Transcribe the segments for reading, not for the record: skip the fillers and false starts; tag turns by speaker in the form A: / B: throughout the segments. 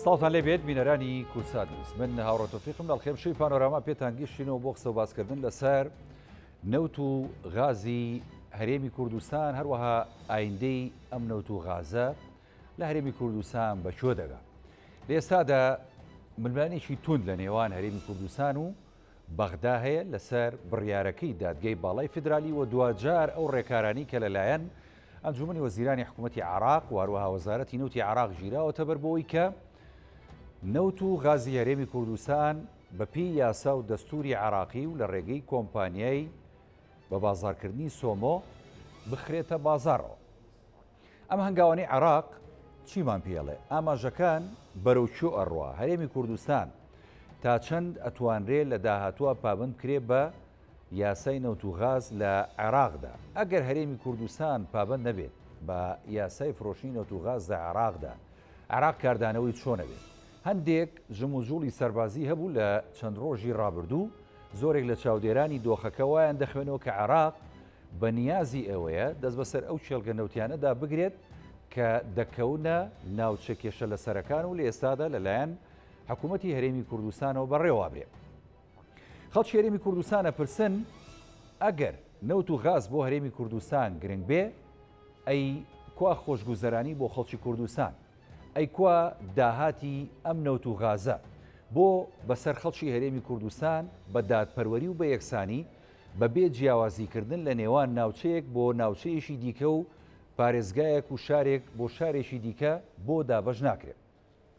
A: سڵاوتان لێ بێت بینەرانی کوردسات نیوز من هاوڕێ تۆفیقم لە ئەڵقەی شوی پانۆراما پێتان گەیشتینەوە بۆ قسە و باسکردن لەسەر نەوت و غازی هەرێمی کوردستان هەروەها ئایندەی ئەم نەوت و غازە لە هەرێمی کوردستان بە کوێ دەگا لە ئێستادا ململانێکی توند لە نێوان هەرێمی کوردستان و بەغدا هەیە لەسەر بڕیارەکەی دادگای باڵای فیدرالی و دواجار ئەو ڕێکارانی کە لەلایەن ئەنجومەنی وەزیرانی حکوومەتی عراق و هەروەها وەزارەتی نەوتی عراق گیراوەتە بەر بۆی کە نەوت و غازی هەرێمی کوردستان بەپێی یاسا و دەستوری عراقی و لە ڕێگەی کۆمپانیای بە بازارکردنی سۆمۆ بخرێتە بازارەوە. ئەم هەنگاوانەی عێراق چیمان پێڵێ؟ ئاماژەکان بەرەو کوێ ئەڕوا؟ هەرێمی کوردستان تا چەند ئەتوانرێ لە داهاتووە پابەند بکرێ بە یاسای نەوت و غاز لە عێراقدا؟ ئەگەر هەرێمی کوردستان پابەند نەبێت بە یاسای فرۆشتنی نەوت و غاز لە عێراقدا، عێراق کاردانەوەی چۆن ئەبێت؟ هەندێک جموجوڵی سەربازی هەبوو لە چەند ڕۆژی ڕابردوو، زۆرێک لە چاودێرانی دۆخەکە وایان دەخوێنەوە کە عێراق بە نیازی ئەوەیە دەست بەسەر ئەو کێڵگە نەوتیانەدا بگرێت کە دەکەونە ناوچە کێشە لەسەرەکان و لە ئێستادا لەلایەن حکوومەتی هەرێمی کوردستانەوە بەڕێوابرێ. خەڵکی هەرێمی کوردستان ئەپرسن ئەگەر نەوت و غاز بۆ هەرێمی کوردستان گرنگ بێ ئەی کوا خۆشگوزەرانی بۆ خەڵکی کوردستان؟ ئەی کوا داهاتی ئەم نەوت و غازە بۆ بەسەر خەڵکی هەرێمی کوردستان بە دادپەروەری و بە یەکسانی بە بێ جیاوازی کردن لە نێوان ناوچەیەک بۆ ناوچەیەکی دیکە و پارێزگایەک و شارێک بۆ شارێکی دیکە بۆ دابەش ناکرێت؟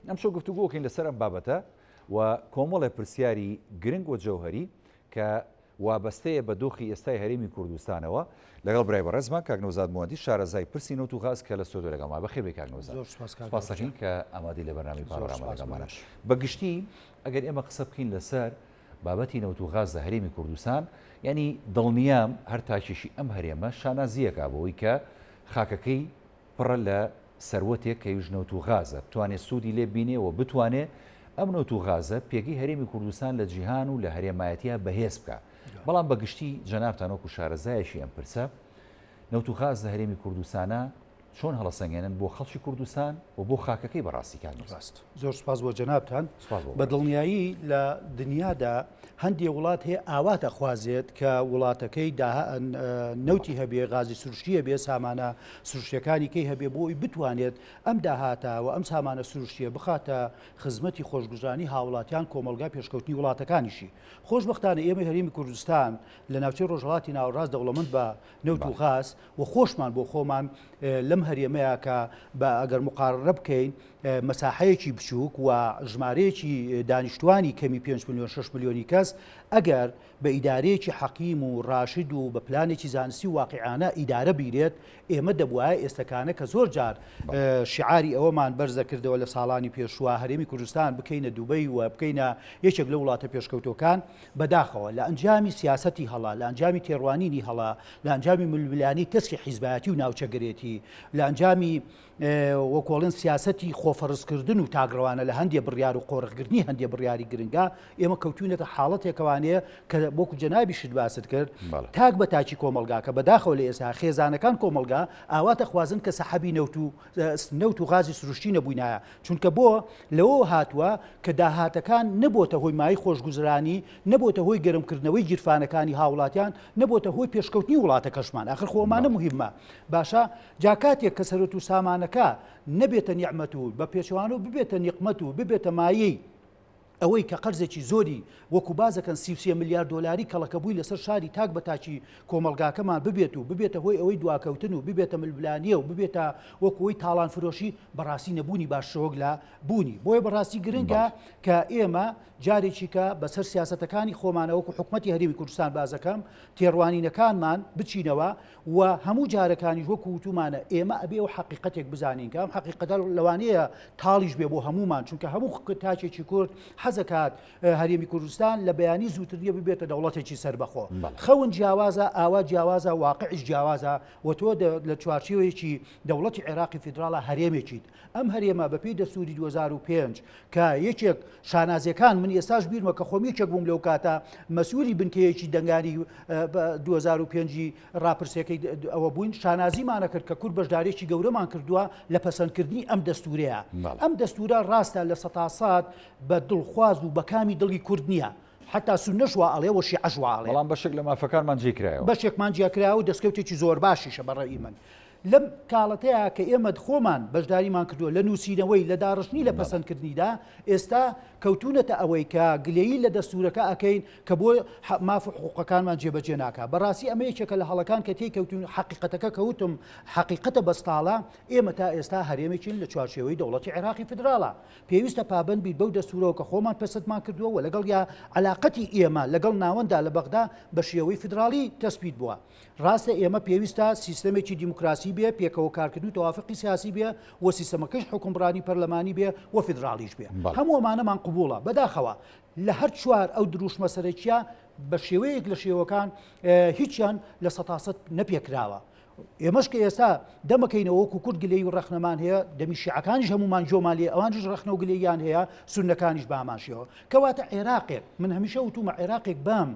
A: ئەمشەو گفتوگۆکەین لەسەر ئەم بابەتە و کۆمەڵێ پرسیاری گرنگ و جەوهەری کە وابەستەیە بە دۆخی ئێستای هەرێمی کوردستانەوە لەگەڵ برای بەڕێزمان کاک نەوزاد مواندی شارەزای پرسی نەوت و غاز کە لە ستۆدیۆ لەگەڵمان. بەخێر بێی کاک نەوزاد.
B: زۆر سوپاس کاک
A: سوپاس دەکەین کە ئامادەی لە بەرنامەی
B: زۆر
A: پانۆراما
B: سوپاس
A: لەگەڵمانە.
B: بەڕێز.
A: بە گشتی ئەگەر ئێمە قسە بکەین لەسەر بابەتی نەوت و غاز لە هەرێمی کوردستان یانی دڵنیام هەر تاکێکی ئەم هەرێمە شانازییەکا بەوەی کە خاکەکەی پڕە لە سەروەتێک کە ئەویش نەوت و غازە، بتوانێ سوودی لێ ببینێ و بتوانێ ئەم نەوت و غازە پێگەی هەرێمی کوردستان لە جیهان و لە هەرێمایەتیا بەهێز بکا. بەڵام بە گشتی جەنابتان وەکو شارەزایەکی ئەم پرسە، نەوت و غاز لە هەرێمی کوردستانا چۆن هەڵەسەنگێنن بۆ خەڵکی کوردستان و بۆ خاکەکەی بەڕاستی کاک نەوزاد؟
B: ڕاست. زۆر سوپاس بۆ جەنابتان.
A: سوپاس بۆ
B: بە
A: بەڕێزت.
B: دڵنیایی لە دنیادا هەندێ وڵات هەیە ئاوات ئەخوازێت کە وڵاتەکەی نەوتی هەبێ، غازی سروشتی هەبێ، سامانە سروشتیەکانی کەی هەبێ بۆ ئەوی بتوانێت ئەم داهاتە و ئەم سامانە سروشتیە بخاتە خزمەتی خۆشگوزرانی هاوڵاتیان کۆمەڵگا پێشکەوتنی وڵاتەکانیشی. خۆشبەختانە ئێمەی هەرێمی کوردستان لە ناوچەی ڕۆژهەڵاتی ناوەڕاست دەوڵەمەند بە نەوت و غاز و خۆشمان بۆ خۆمان لەم هەرێمەیە کە بە ئەگەر مقارنە بکەین مەساحەیەکی بچووک و ژمارەیەکی دانیشتوانی کەمی 5 ملیۆن 6 ملیۆنی کەس ئەگەر بە ئیدارەیەکی حەقیم و ڕاشد و بە پلانێکی زانستی و واقیعانە ئیدارە بیرێت ئێمە دەبوایە ئێستەکانە کە زۆر جار شعاری ئەوەمان بەرزەکردەوە لە ساڵانی پێشوە هەرێمی کوردستان بکەینە دوبەی و بکەینە یەکێک لە وڵاتە پێشکەوتوەکان بەداخەوە لە ئەنجامی سیاسەتی هەڵە لە ئەنجامی تێڕوانینی هەڵە لە ئەنجامی ململانی تەسکی حیزبایەتی و ناوچەگەرێتی لە ئەنجامی وەکۆڵێن سیاسەتی خۆفەرزکردن و تاکڕەوانە لە هەندێ بڕیار و قۆرخگرتنی هەندێ بڕیاری گرنگە، ئێمە کەوتوینەتە حاڵەتێکەوانەیە کە وەکو جەنابیشت باست کرد تاک بە تاکی کۆمەڵگاکە بەداخەوە لە ئێستا خێزانەکان کۆمەڵگا ئاواتە خوازن کە سەحەبی نەوت و نەوت و غازی سروشتی نەبووینایە چونکە بۆ لەوە هاتووە کە داهاتەکان نەبۆتە هۆی مای خۆشگوزرانی نەبۆتە هۆی گەرمکردنەوەی گیرفانەکانی هاوڵاتیان نەبۆتە هۆی پێشکەوتنی وڵاتەکەشمان ئاخر خۆمانە مهمە باشە جا کاتێک کە سەروەت و سامانەکە نەبێتە نیعمەت و بە پێچەوانەوە ببێتە نیقمەت و ببێتە مایەی ئەوەی کە قەرزێکی زۆری وەکو بازەکەن 33 ملیار دۆلاری کەڵەکەبووی لەسەر شاری تاک بە تاکی کۆمەڵگاکەمان ببێت و ببێتە هۆی ئەوەی دواکەوتن و ببێتە ململانیە و ببێتە وەکو ئەوی تاڵان فرۆشی بەڕاستی نەبوونی باشترە لە بوونی بۆیە بەڕاستی گرنگە کە ئێمە جارێکی کە بەسەر سیاسەتەکانی خۆمانە وەکو حکومەتی هەرێمی کوردستان بازەکەم تێڕوانینەکانمان بچینەوە و هەموو جارەکانیش وەکو وتومانە ئێمە ئەبێ ئەو حەقیقەتێک بزانین کە ئەم حەقیقەتە لەوانەیە تاڵیش بێ بۆ هەموومان چونکە هەموو تاکێکی کورد حەز. حەزەکات هەرێمی کوردستان لە بەیانی زووتر نیە ببێتە دەوڵەتێکی سەربەخۆ. خەون جیاوازە، ئاوات جیاوازە، واقعیش جیاوازە و تۆ لە چوارچێوەیەکی دەوڵەتی عێراقی فیدراڵا هەرێمێکیت. ئەم هەرێمە بەپێی دەستووری 2005 کە یەکێک شانازیەکان من ئێستاش بیرمە کە خۆم یەکێک بووم لەو کاتە مەسوولی بنکەیەکی دەنگانی 2005 ڕاپرسیەکەی ئەوە بووین شانازیمانە کرد کە کورد بەشدارێکی گەورەمان کردووە لە پەسەندکردنی ئەم دەستورەیە. ئەم دەستورە ڕاستە لە سەتاسات بە دڵخواز و بە کامی دڵی کورد نییە حتا سونەش وا ئەڵێ و شیعەش وا ئەڵێ.
A: بەڵام بەشێک لە مافەکانمان جێ کرایەوە.
B: بەشێکمان جیا کرایەوە و دەستکەوتێکی زۆر باشیشە بە ڕەئی من. لەم کاڵەتەیا کە ئێمە خۆمان بەشداریمان کردووە لە نووسینەوەی، لە داڕشتنی، لە پەسەندکردنیدا، ئێستا کەوتوونەتە ئەوەی کە گلەیی لە دەستوورەکە ئەکەین کە بۆ ماف و حقووقەکانمان جێبەجێ ناکا. بەڕاستی ئەمە یەکێکە لە هەڵەکان کە تێی کەوتووین، حەقیقەتەکە کە وتم حەقیقەتە بەستاڵە، ئێمە تا ئێستا هەرێمێکین لە چوارچێوەی دەوڵەتی عێراقی فیدراڵا. پێویستە پابەند بیت بەو دەستوورەوە کە خۆمان پەسەندمان کردووە و لەگەڵیا عەلاقەتی ئێمە لەگەڵ ناوەندا لە بەغدا بە شێوەی فیدراڵی تەسبیت بووە. ڕاستە ئێمە پێویستە سیستەمێکی دیموکراسی بێ، پێکەوە کارکردن و تەوافقی سیاسی بێ و سیستەمەکەش حوکمڕانی پەرلەمانی بێ و فیدراڵیش بێ. هەموو ئەمانەمان قبوڵە. بەداخەوە لە هەر چوار ئەو دروشمە سەرەکییە بە شێوەیەک لە شێوەکان هیچیان 100% نەپێکراوە. ئێمەش کە ئێستا دەمەکەینەوە وەکو کورد گلەیی و ڕەخنەمان هەیە، دەمی شیعەکانیش هەموومان گوێمان لێیە، ئەوانیش ڕەخنە و گلەییان هەیە، سوننەکانیش بە هەمان شێوە. کەواتە عێراقێک، من هەمیشە وتوومە عێراقێک بەم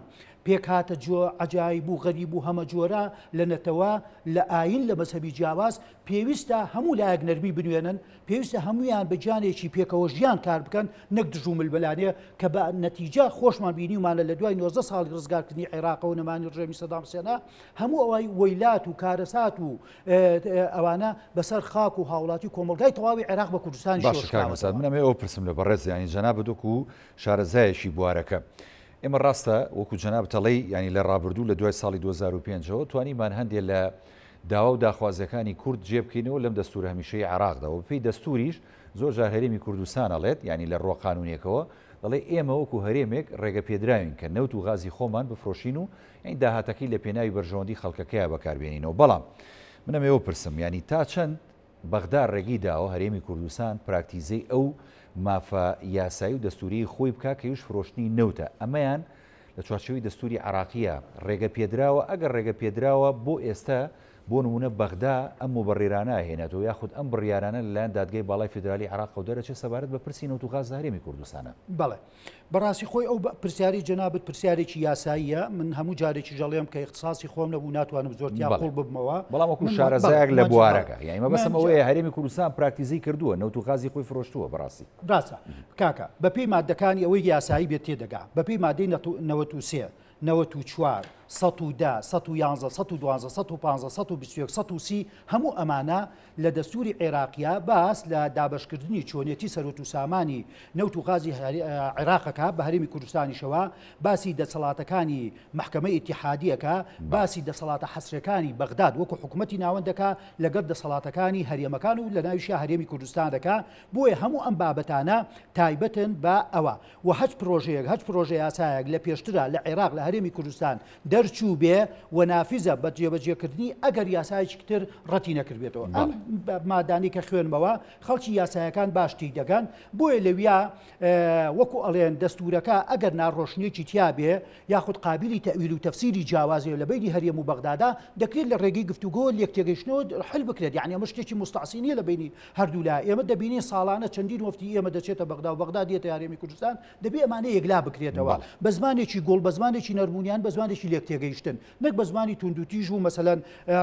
B: پێکهاتە جۆ عەجایب و غەریب و هەمەجۆرە لە نەتەوە، لە ئایین، لە مەزهەبی جیاواز، پێویستە هەموو لایەک نەرمی بنوێنن، پێویستە هەموویان بە گیانێکی پێکەوە ژیان کار بکەن نەک دژ و ململانێ کە بە نەتیجە خۆشمان بینیومانە لە دوای 19 ساڵی ڕزگارکردنی عێراقەوە نەمانی ڕژێمی سەدام حسێنە هەموو ئەوای وەیلات و کارەسات و ئەوانە بەسەر خاک و هاوڵاتی و کۆمەڵگای تەواوی عێراق بە کوردستانی
A: باشە کاک نەساد من ئەمەوێ ئەوە پرسم لە بەڕێز یانی جەنابت وەکو شارەزایەکی بوارەکە ئێمە ڕاستە وەکو جەنابت ئەڵێی یانی لە ڕابردوو لە دوای ساڵی 2005 ەوە توانیمان هەندێ لە داوا و داخوازیەکانی کورد جێ بکەینەوە لەم دەستورە هەمیشەی عێراقدا و بەپێی دەستوریش زۆر جار هەرێمی کوردستان ئەڵێت یانی لە ڕووە قانونیەکەوە دەڵێ ئێمە وەکو هەرێمێک ڕێگە پێدراوین کە نەوت و غازی خۆمان بفرۆشین و یانی داهاتەکەی لە پێناوی بەرژەوەندی خەڵکەکەیا بەکاربێنینەوە بەڵام من ئەمەوێ بپرسم یانی تا چەند بەغدا ڕێگەی داوە هەرێمی کوردستان پراکتیزەی ئەو مافە یاسایی و دەستوریەی خۆی بکا کە یوش فرۆشتنی نەوتە ئەمەیان لە چوارچێوەی دەستوری عێراقیە ڕێگە پێدراوە ئەگەر ڕێگە پێدراوە بۆ ئێستا بۆ نمونە بەغدا ئەم موبەڕیرانە ئەهێنێتەوە یاخود ئەم بڕیارانە لەلایەن دادگای باڵای فیدرالی عێراقەوە دەرەچێت سەبارەت بە پرسی نەوت و غاز لە هەرێمی کوردستانە؟
B: بەڵێ. بەڕاستی خۆی ئەو پرسیارەی جەنابت پرسیارێکی یاساییە، من هەموو جارێکیش ئەڵێم کە ئیختساسی خۆم نەبوو ناتوانم زۆر تیا قوڵ ببمەوە.
A: بەڵام وەکو شارەزایەک لە بوارەکە یانی مەبەستم ئەوەیە هەرێمی کوردستان پراکتیزەی کردووە نەوت و غازی خۆی فرۆشتووە بەڕاستی.
B: ڕاستە کاکە، بەپێی ماددەکانی ئەوەی یاسایی بێت تێدەگا، بەپێی مادەی 93، 94، 110، 111، 112، 115، 121، 130 هەموو ئەمانە لە دەستووری عێراقیا باس لە دابەشکردنی چۆنیەتی سەروەت و سامانی نەوت و غازی عێراق ئەکا بە هەرێمی کوردستانیشەوە، باسی دەسەڵاتەکانی مەحکەمەی ئیتیحادی ئەکا، باسی دەسەڵاتە حەسرەکانی بەغداد وەکو حکومەتی ناوەند دەکا لەگەڵ دەسەڵاتەکانی هەرێمەکان و لەناویشیا هەرێمی کوردستان دەکا، بۆیە هەموو ئەم بابەتانە تایبەتن بە ئەوە و هەچ پرۆژەیەک هەچ پرۆژەیاسایەک لە پێشترا لە عێراق لە هەرێمی کوردستان دەرچووبێ و نافیزە بە جێبەجێکردنی ئەگەر یاسایەکی تر ڕەتی نەکردبێتەوە. ئەم مادانەی کە خوێنمەوە خەڵکی یاسایەکان باش تیدەگەن، بۆیە لەویا وەکو ئەڵێن دەستوورەکە ئەگەر ناڕۆشنیەکی تیابێ یاخود قابیلی تەئویل و تەفسیری جیاوازێ لە بەینی هەرێم و بەغدادا دەکرێت لە ڕێگەی گفتوگۆ لێکتێگەیشتنەوە حل بکرێت، یانی ئەمە شتێکی موستەعسی نییە لە بەینی هەردوولا. ئێمە دەبینین ساڵانە چەندین وەفدی ئێمە دەچێتە بەغدا و بەغدا دێتە هەرێمی کوردستان، دەبێ ئەمانە یەکلا بکرێتەوە بە زمانێکی گوڵ، بە زمانێکی نەرمونیان، بە زمانێکی لێکتێگەیشتن، نەک بە زمانی توندوتیژ و مەسەلەن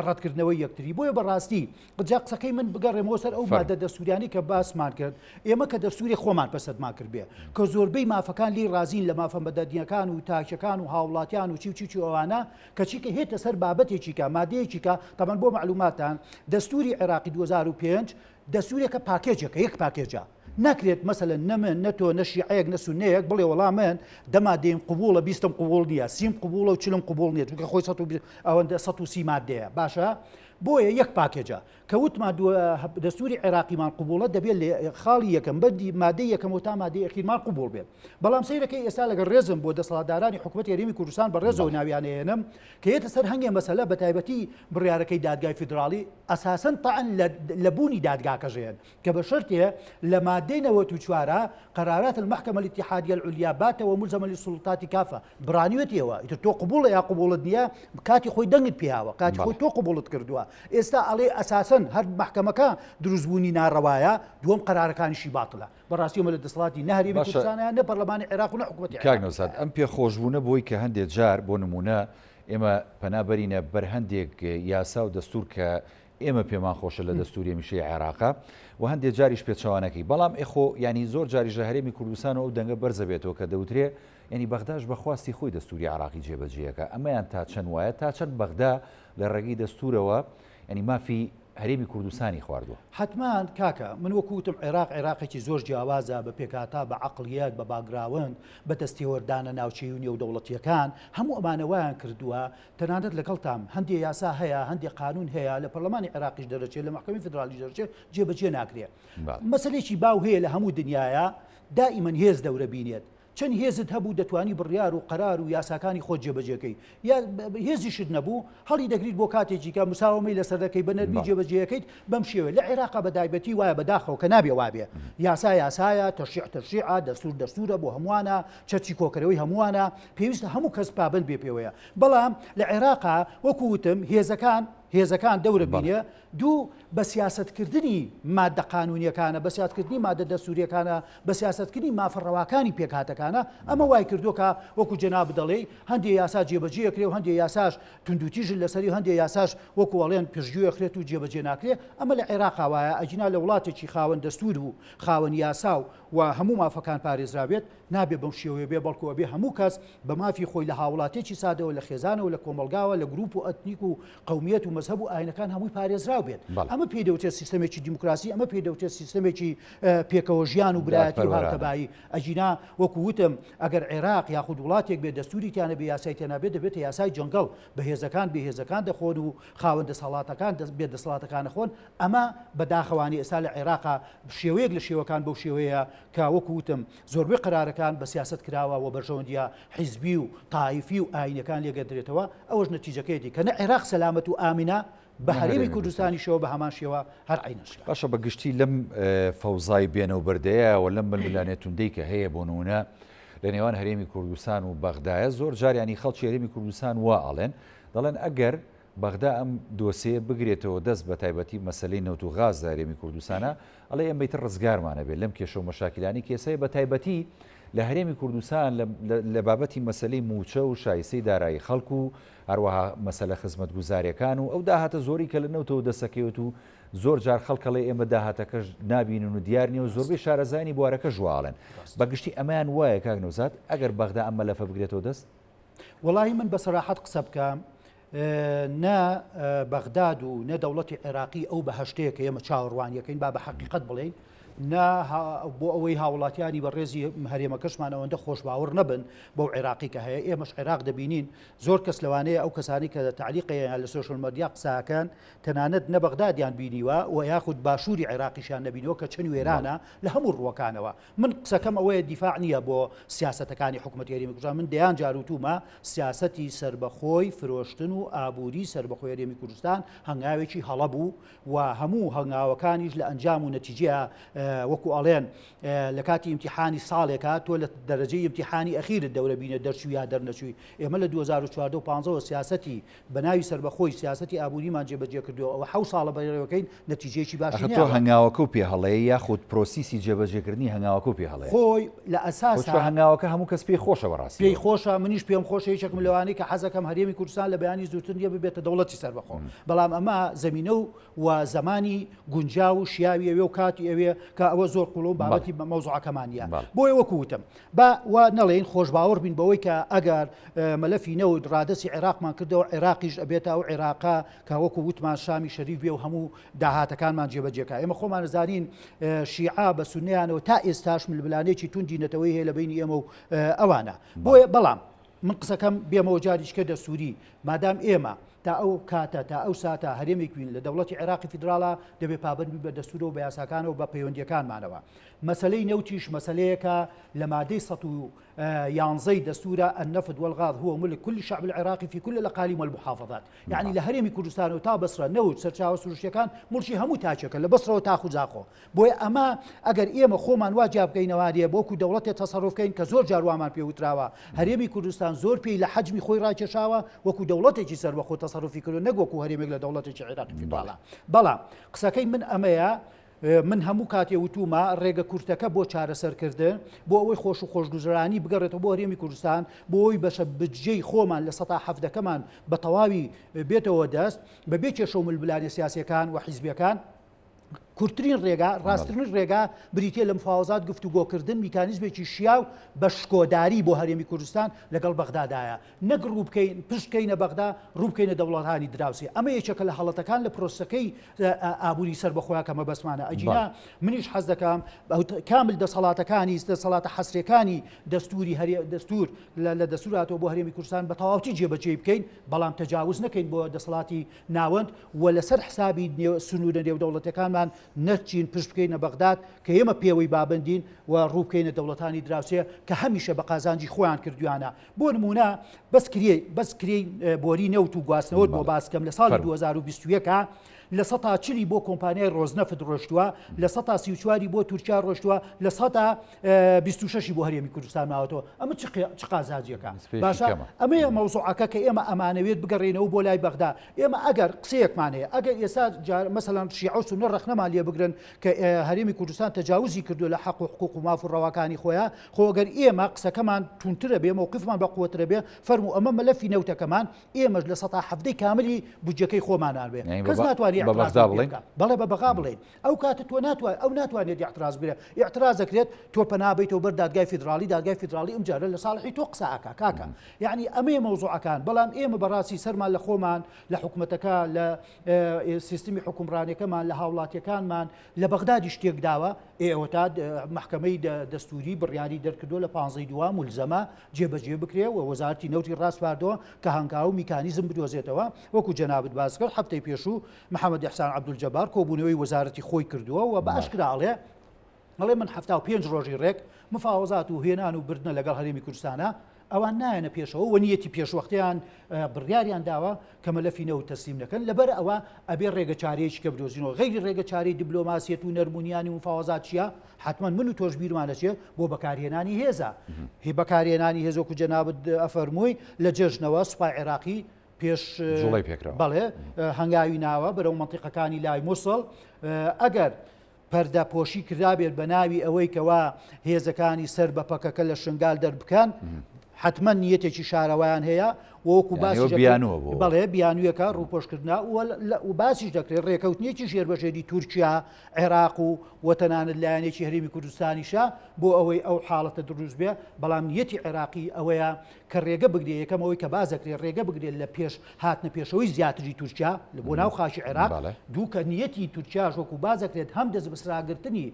B: ڕەتکردنەوەی یەکتری. بۆیە بەڕاستی جا قسەکەی من بگەڕێمەوە سەر ئەو مادە دەستوریانەی کە باسمان کرد، ئێمە کە دەستوری خۆمان پەسەندمان کردبێ کە زۆربەی مافەکان لێی ڕازین لە مافە مەدەنییەکان و تاکەکان و هاوڵاتیان و چی و چی و چی ئەوانە، کەچی کە هێتە سەر بابەتێکی کە مادەیەکی کە تەبەن بۆ مەعلوماتتان دەستوری عێراقی 2005 دەستورێکە پاکێجێکە یەک پاکێجە ناکرێت مەسەلەن نە من نە تۆ نە شیعەیەک نە سوننەیەک بڵێ وەڵا من دە مادەیم قبوڵە بیستم قبوڵ نییە سیم قبوڵە و چلم قبوڵ نییە چونکە خۆی سەد و ئەوەندە 130 مادەیە باشە. بۆیە یەک package ە کە وتمان دەستوری عێراقیمان قبوڵە دەبێت لە خاڵی یەکەم بەندی مادەی یەکەمەوە تا مادەی ئەخیرمان قبوڵ بێت. بەڵام سەیرەکەی ئێستا لەگەڵ ڕێزم بۆ دەسەڵاتدارانی حکومەتی هەرێمی کوردستان بە ڕێزەوە ناویان ئەهێنم کە یەتە سەر هەنگێ مەسەلە بە تایبەتی بڕیارەکەی دادگای فیدراڵی ئەساسەن تەعن لە بوونی دادگاکەش ئەیەن کە بە شەرتێ لە مادەی 94 قرارات المحکمە الاتحادیە العلیا باتە وملزمە للسلطات کافە بڕانیوەتیەوە ئیتر تۆ قبوڵە یا قبوڵت نییە کاتی خۆی دەنگت پیاوە کاتی خۆی تۆ قبوڵت کردووە ئێستا ئەڵێ ئەساسەن هەر مەحکەمەکە دروستبوونی ناڕەوایە دووەم قەرارەکانیشی باتڵە بەڕاستی ئەمە لە دەسەڵاتی نە هەرێمی کوردستانە نە پەرلەمانی عێراق و نە حکوومەتی
A: کاک نەوزاد ئەم پێخۆشبوونە بۆی کە هەندێک جار بۆ نمونە ئێمە پەنا بەرینە بەر هەندێک یاسا و دەستور کە ئێمە پێمان خۆشە لە دەستوری هەمیشەی عێراقە و هەندێک جاریش پێچەوانەکەی بەڵام ئێخۆ ینی زۆر جاریش لە هەرێمی کوردستان و ئەو دەنگە بەرزە بێتەوە کە دەوترێ ینی بەغداش بە خواستی خۆی دەستوری عێراقی جێبەجێیەکە ئەمەیان تا چەند وایە تا چەند بەغدا لە ڕێگەی دەستورەوە ینی مافی هەرێمی کوردستانی خواردووە.
B: حەتمان کاکە، من وەکو وتم عێراق عێراقێکی زۆر جیاوازە بە پێکهاتە، بە عەقڵیەت، بە background، بە دەستێوەردانە ناوچەیی و نێودەوڵەتییەکان، هەموو ئەمانە وایان کردووە، تەنانەت لەگەڵتام هەندێ یاسا هەیە، هەندێ قانوون هەیە لە پەرلەمانی عێراقیش دەرەچێ، لە مەحکەمەی فیدراڵیش دەرەچێ، جێبەجێ ناکرێ. مەسەلەیەکی باو هەیە لە هەموو دنیایا دائیمەن هێز دەورە بینێت، چەند هێزت هەبوو دەتوانی بڕیار و قەرار و یاساکانی خۆت جێبەجێکەی یا هێزیشت نەبوو هەڵی دەگریت بۆ کاتێکی کە مساوەمەی لەسەر دەکەی بە نەرمی جێبەجێەکەیت بەم شێوەیە لە عێراقا بە دایبەتی وایە بەداخەوە کە نابێ وابێ یاسا یاسایە تەشریع تەشریعە دەستور دەستورە بۆ هەمووانە چەتری کۆکەرەوەی هەمووانە پێویستە هەموو کەس پابند بێ پێوەیە بەڵام لە عێراقا وەکو وتم هێزەکان هێزەکان دەورە بینێ دوو، بە سیاسەتکردنی ماددە قانوونییەکانە، بە سیاتکردنی ماددە دەستوورییەکانە، بە سیاسەتکردنی مافە ڕەواکانی پێکهاتەکانە، ئەمە وای کردووە کە وەکوو جەنابت دەڵێی هەندێ یاسا جێبەجێ ئەکرێ و هەندێ یاساش توندوتیژن لەسەری و هەندێ یاساش وەکوو ئەڵێن پشتگوێ ئەخرێت و جێبەجێ ناکرێ، ئەمە لە عێراقا وایە، ئەگینا لە وڵاتێکی خاوەن دەستوور و خاوەن یاسا و و هەموو مافەکان پارێزراوبێت، نابێ بەم شێوەیە بێ، بەڵکو ئەبێ هەموو کەس بە مافی خۆی لە هاوڵاتیەکی سادەوە، لە خێزانەوە، لە کۆمەڵگاوە، لە گروپ و ئەتنیک و قەومیەت و مەزهەب و ئاینەکان هەمووی پارێزراو بێت. ئەمە پێی دەوترێت سیستەمێکی دیموکراسی، ئەمە پێی دەوترێت سیستەمێکی پێکەوە ژیان و برایەتی و هاوتەبایی. ئەگینا وەکو وتم ئەگەر عێراق یاخود وڵاتێک بێ دەستوری تیا نەبێ، یاسای تیا نەبێ، دەبێتە یاسای جەنگەڵ، بەهێزەکان بێهێزەکان دەخۆن و خاوەن دەسەڵاتەکان بێ دەسەڵاتەکان ئەخۆن. ئەمە بەداخەوانی ئێستا لە عێراقا شێوەیەک لە شێوەکان بەو شێوەیە کە وەکو وتم زۆربەی قەرارەکان بە سیاسەت کراوە و بەرژەوەندییە حیزبی و تایفی و ئایینیەکان لێگەدرێتەوە، ئەوەش نەتیجەکەیەتی کە نە عێراق سەلامەت و ئامنە، بە هەرێمی کوردستانیشەوە بە هەمان شێوە هەر عەینەن شتە.
A: باشە بە گشتی لەم فەوزای بێنە و بەردەیە و لەم ململانێ توندەی کە هەیە بۆ نموونە لە نێوان هەرێمی کوردستان و بەغدایە زۆر جار یانی خەڵکی هەرێمی کوردستان وا ئەڵێن دەڵێن ئەگەر بەغدا ئەم دۆسێیە بگرێتەوە دەست بە تایبەتی مەسەلەی نەوت و غاز لە هەرێمی کوردستانا ئەڵێ ئێمە ئیتر ڕزگارمان ئەبێت لەم کێشە و مەشاکیلانەی کە ئێستا بە تایبەتی لە هەرێمی کوردستان لە بابەتی مەسەلەی مووچە و شایستەی دارایی خەڵک و هەروەها مەسەلە خزمەتگوزاریەکان و ئەو داهاتە زۆری کە لە نەوتەوە دەسەکەوێت و زۆر جار خەڵک ئەڵێ ئێمە داهاتەکەش نابینن و دیار نییە و زۆربەی شارەزایانی بوارەکەش وا ئەڵێن بە گشتی ئەمەیان وایە کاک نەوزاد ئەگەر بەغدا ئەم مەلەفە بگرێتەوە دەست؟
B: وەڵاهی من بە سەراحەت قسە بکەم نە بەغداد و نە دەوڵەتی عێراقی ئەو بەهشتەیە کە ئێمە چاوەڕوانیەکەین با بە حەقیقەت بڵێین نە بۆ ئەوەی هاوڵاتیانی بە ڕێزی هەرێمەکەشمان ئەوەندە خۆشباوەڕ نەبن بەو عێراقی کە هەیە ئێمەش عێراق دەبینین زۆر کەس لەوانەیە ئەو کەسانی کە تعلیقەیە لە social media قساکەن تەنانەت نە بەغدادیان بینیوە و یاخود باشووری عێراقیشیان نەبینەوە کە چەند وێرانە لە هەموو ڕووەکانەوە من قسەکەم ئەوەیە دیفاع نییە بۆ سیاسەتەکانی حکومەتی هەرێمی کوردستان، من دەیان جار وتوومە سیاسەتی سەربەخۆی فرۆشتن و ئابووری سەربەخۆی هەرێمی کوردستان هەنگاوێکی هەڵە بوو و هەموو هەنگاوەکانیش لە ئەنجام و نەتیجەیە وەکو ئەڵێن لە کاتی ئیمتیحانی ساڵێکا تۆ لە دەرەجەی ئیمتیحانی ئەخیرت دەورە بینە دەرچوو یا دەرنەچووی ئێمە لە 2014 و 15 سیاسەتی بە ناوی سەربەخۆی سیاسەتی ئابووریمان جێبەجێ کردووە، ئەوە حەو ساڵە بەڕێوەکەین نەتیجەیەکی باشی
A: ئەخە تۆ
B: نەیاوە.
A: هەنگاوەکەو پێ هەڵەیە یاخود پرۆسیسی جێبەجێکردنی هەنگاوەکەو پێ هەڵەیە؟
B: خۆی لە
A: خۆ
B: ئەساسا.
A: چونکە هەنگاوەکە هەموو کەس پێی خۆشە
B: پێی
A: بەڕاستیەوە.
B: خۆشە، منیش پێم خۆشە، یەکێکم لەوانەی کە حەزەکەم هەرێمی کوردستان لە بەیانی زووتر نییە ببێتە دەوڵەتی سەربەخۆ، بەڵام ئەمە زەمینە و و زەمانی گونجاو و شیاوی ئەوێ و کاتی ئەوێ کە ئەوە زۆر قووڵە و بابەتی مەوزوعەکەمان نییە. بۆیە وەکوو وتم با وا نەڵێین خۆشباوەڕ بین بەوەی کە ئەگەر مەلەفی نەوت ڕادەستی عێراقمان کردەوە عێراقیش ئەبێتە ئەو عێراقە کە وەکو وتمان شامی شەریف بێ و هەموو داهاتەکانمان جێبەجێ کا. ئێمە خۆمان ئەزانین شیعە بە سوننەیانەوە تا ئێستاش ململانێکی توندی نەتەوەیی هەیە لە بەینی ئێمە و ئەوانە. بۆیە بەڵام. من قسەکەم بێمەوە جاریشکە دەستوری مادام ئێمە تا ئەو کاتە تا ئەو ساتە هەرێمێک بین لە دەوڵەتی عێراقی فیدراڵا دەبێ پابەند بین بە دەستورەوە بە یاساکانەوە بە پەیوەندیەکانمانەوە مەسەلەی نەوتیش مەسەلەیەکە لە مادەی 111 دەستورە النفط والغاز هو ملک كل الشعب العراقي في كل الأقاليم والمحافظات یعنی لە هەرێمی کوردستان و تا بەسرە نەوت سەرچاوە سروشتیەکان موڵکی هەموو تاکێکە لە بەسرەوە تا خوزاخۆ بۆیە ئەمە ئەگەر ئێمە خۆمان وا جیا بکەینەوە دێ وەکو دەوڵەتێ تەسەروف کەین کە زۆر جار وامان پێ وتراوە هەرێمی کوردستان زۆر پێی لە حەجمی خۆی ڕاکێشاوە وەکو دەوڵەتێکی سەربەخۆ تەسەروفی کردووە نەک وەکو هەرێمێک لە دەوڵەتێکی عێراقی فیدراڵە بەڵام قسەکەی من ئەمەیە من هەموو کاتێ وتومە ڕێگە کورتەکە بۆ چارەسەرکردن بۆ ئەوەی خۆش و خۆشگوزرانی بگەڕێتەوە بۆ هەرێمی کوردستان بۆ ئەوی بەشە بجێی خۆمان لە سەتا حەفدەکەمان بە تەواوی بێتەوە دەست بەبێ کێشە و ململانێ سیاسیەکان و حیزبیەکان کورتترین ڕێگا ڕاستترین ڕێگا بریتە لە مفاوەزات گفتوگۆکردن میکانیزمێکی شیاو بە شکۆداری بۆ هەرێمی کوردستان لەگەڵ بەغدادایە نەک ڕوو بکەین پشت بکەینە بەغدا ڕوو بکەینە دەوڵەتانی دراوسێ ئەمە یەکێکە لە هەڵەتەکان لە پرۆسەکەی ئابووری سەر بەخۆیان کە مەبەستمانە ئەگینا منیش حەز دەکەم کامل دەسەڵاتەکانی دەسەڵاتە حەسرەکانی دەستوری هەرێ دەستور لە دەستور هاتەوە بۆ هەرێمی کوردستان بە تەواوەتی جێبەجێی بکەین بەڵام تەجاوز نەکەین بۆ دەسەڵاتی ناوەند و لەسەر حسابی سنوورە نێودەوڵەتەکانمان نەچین پشت بکەینە بەغداد کە ئێمە پێوەی بابندین و ڕوو بکەینە دەوڵەتانی دراوسێ کە هەمیشە بە قازانجی خۆیان کردویانە بۆ نمونە بەس کرێ بەس کرێی بۆری نەوت و گواستنەوەت بۆ باس کەم لە ساڵی 2021 لە سەتا چلی بۆ کۆمپانیای ڕۆزنەفت ڕۆشتووە لە سەتا 34 بۆ تورکیا ڕۆشتووە لە سەتا 26 بۆ هەرێمی کوردستان ماوەتەوە ئەمە چ قازانجێکە باشە ئەمەیە مەوزوعەکە کە ئێمە ئەمانەوێت بگەڕێنەوە بۆ لای بەغدا ئێمە ئەگەر قسەیەکمان هەیە ئەگەر ئێستا مەسەلەن شیعە و سوننە ڕەخنەمان لێ بگرن کە هەرێمی کوردستان تەجاوزی کردو لە حەق و حقوق و ماف و ڕەواکانی خۆیان خۆ ئەگەر ئێمە قسەکەمان توندترە بێ مەوقفمان بە قوترە بێ فەرموو ئەمە مەلەفی نەوتەکەمان ئێمەش لە سەتا حەفتەی کاملی بودجەکەی خۆمانان بێ کەس ناتوانێت
A: بە بەغدا بڵێن
B: بەڵێ بە بەغا بڵێن ئەو کاتە تۆ ناتوانێت ئەو ناتوانێت اعتراض بگرێت اعتراض دەکرێت تۆ پەنا بیتەوە بەر دادگای فیدراڵی دادگای فیدراڵی ئەم جارە لە ساڵحی تۆ قسە ئەکا کاکە یعنی ئەمەیە مەوزوعەکان بەڵام ئێمە بەڕاستی سەرمان لە خۆمان لە حکومەتەکە لە سیستمی حکومڕانەکەمان لە هاوڵاتیەکانمان لە بەغدادیش تێکداوە ئێ ئەوەتا مەحکەمەی دەستوری بڕیاری دەرکردووە لە پانزەی دووا مولزەمە جێبەجێ بکرێ و وەزارەتی نەوتی ڕاسپاردووە کە هەنگاو و میکانیزم بدۆزێتەوە وەکو جەنابت باس کرد هەفتەی پێشوو محەمەد ئیحسان عەبدولجەبار کۆبوونەوەی وەزارەتی خۆی کردووە و بە ئاشکرا ئەڵێ ئەڵێ من 75 ڕۆژی ڕێک مفاوەزات و هێنان و بردنە لەگەڵ هەرێمی کوردستانە ئەوان نایەنە پێشەوە و نیەتی پێشوەختەیان بڕیاریان داوە کە مەلەفی نەوت تەسلیم نەکەن، لەبەر ئەوە ئەبێ ڕێگە چارەیەکی کە بدۆزینەوە، غەیری ڕێگە چارەی دبلۆماسیەت و نەرمونیانی و مفاوەزات چیە؟ حەتمەن من و تۆش بیرمان ئەچێ بۆ بەکارهێنانی هێزە. هی بەکارهێنانی هێز وەکو جەنابت ئەفەرمووی لە جەژنەوە سوپای عێراقی پێش
A: جوڵەی پێکراوە.
B: بەڵێ هەنگاوی ناوە بەرەو مەنتیقەکانی لای موسڵ ئەگەر پەردە پۆشی کرابێت بە ناوی ئەوەی کەوا هێزەکانی سەر بە پەکەکە لە شنگال دەربکەن حتمما نیەتێکی شارەوایان هەیە وەکو باسی
A: بیانوە بۆ
B: بەڵێ بیانویەکە ڕووپۆشکردنا و باسیش دەکرێت ڕێکەوتنێکی ژێربەژێری تورکیا عێراق و وەتەنانەت لایەنێکی هەرێمی کوردستانیشە بۆ ئەوەی ئەو حاڵەتە دروست بێ بەڵام نیەتی عێراقی ئەوەیە کە ڕێگە بگرێ یەکەم ئەوەی کە باس دەکرێت ڕێگە بگرێت لە پێش هاتنە پێشەوەی زیاتری تورکیا لە بۆ ناو خاکی عێراق دوو کە نیەتی تورکیاش وەکو باس دەکرێت هەم دەست بەسراگرتنی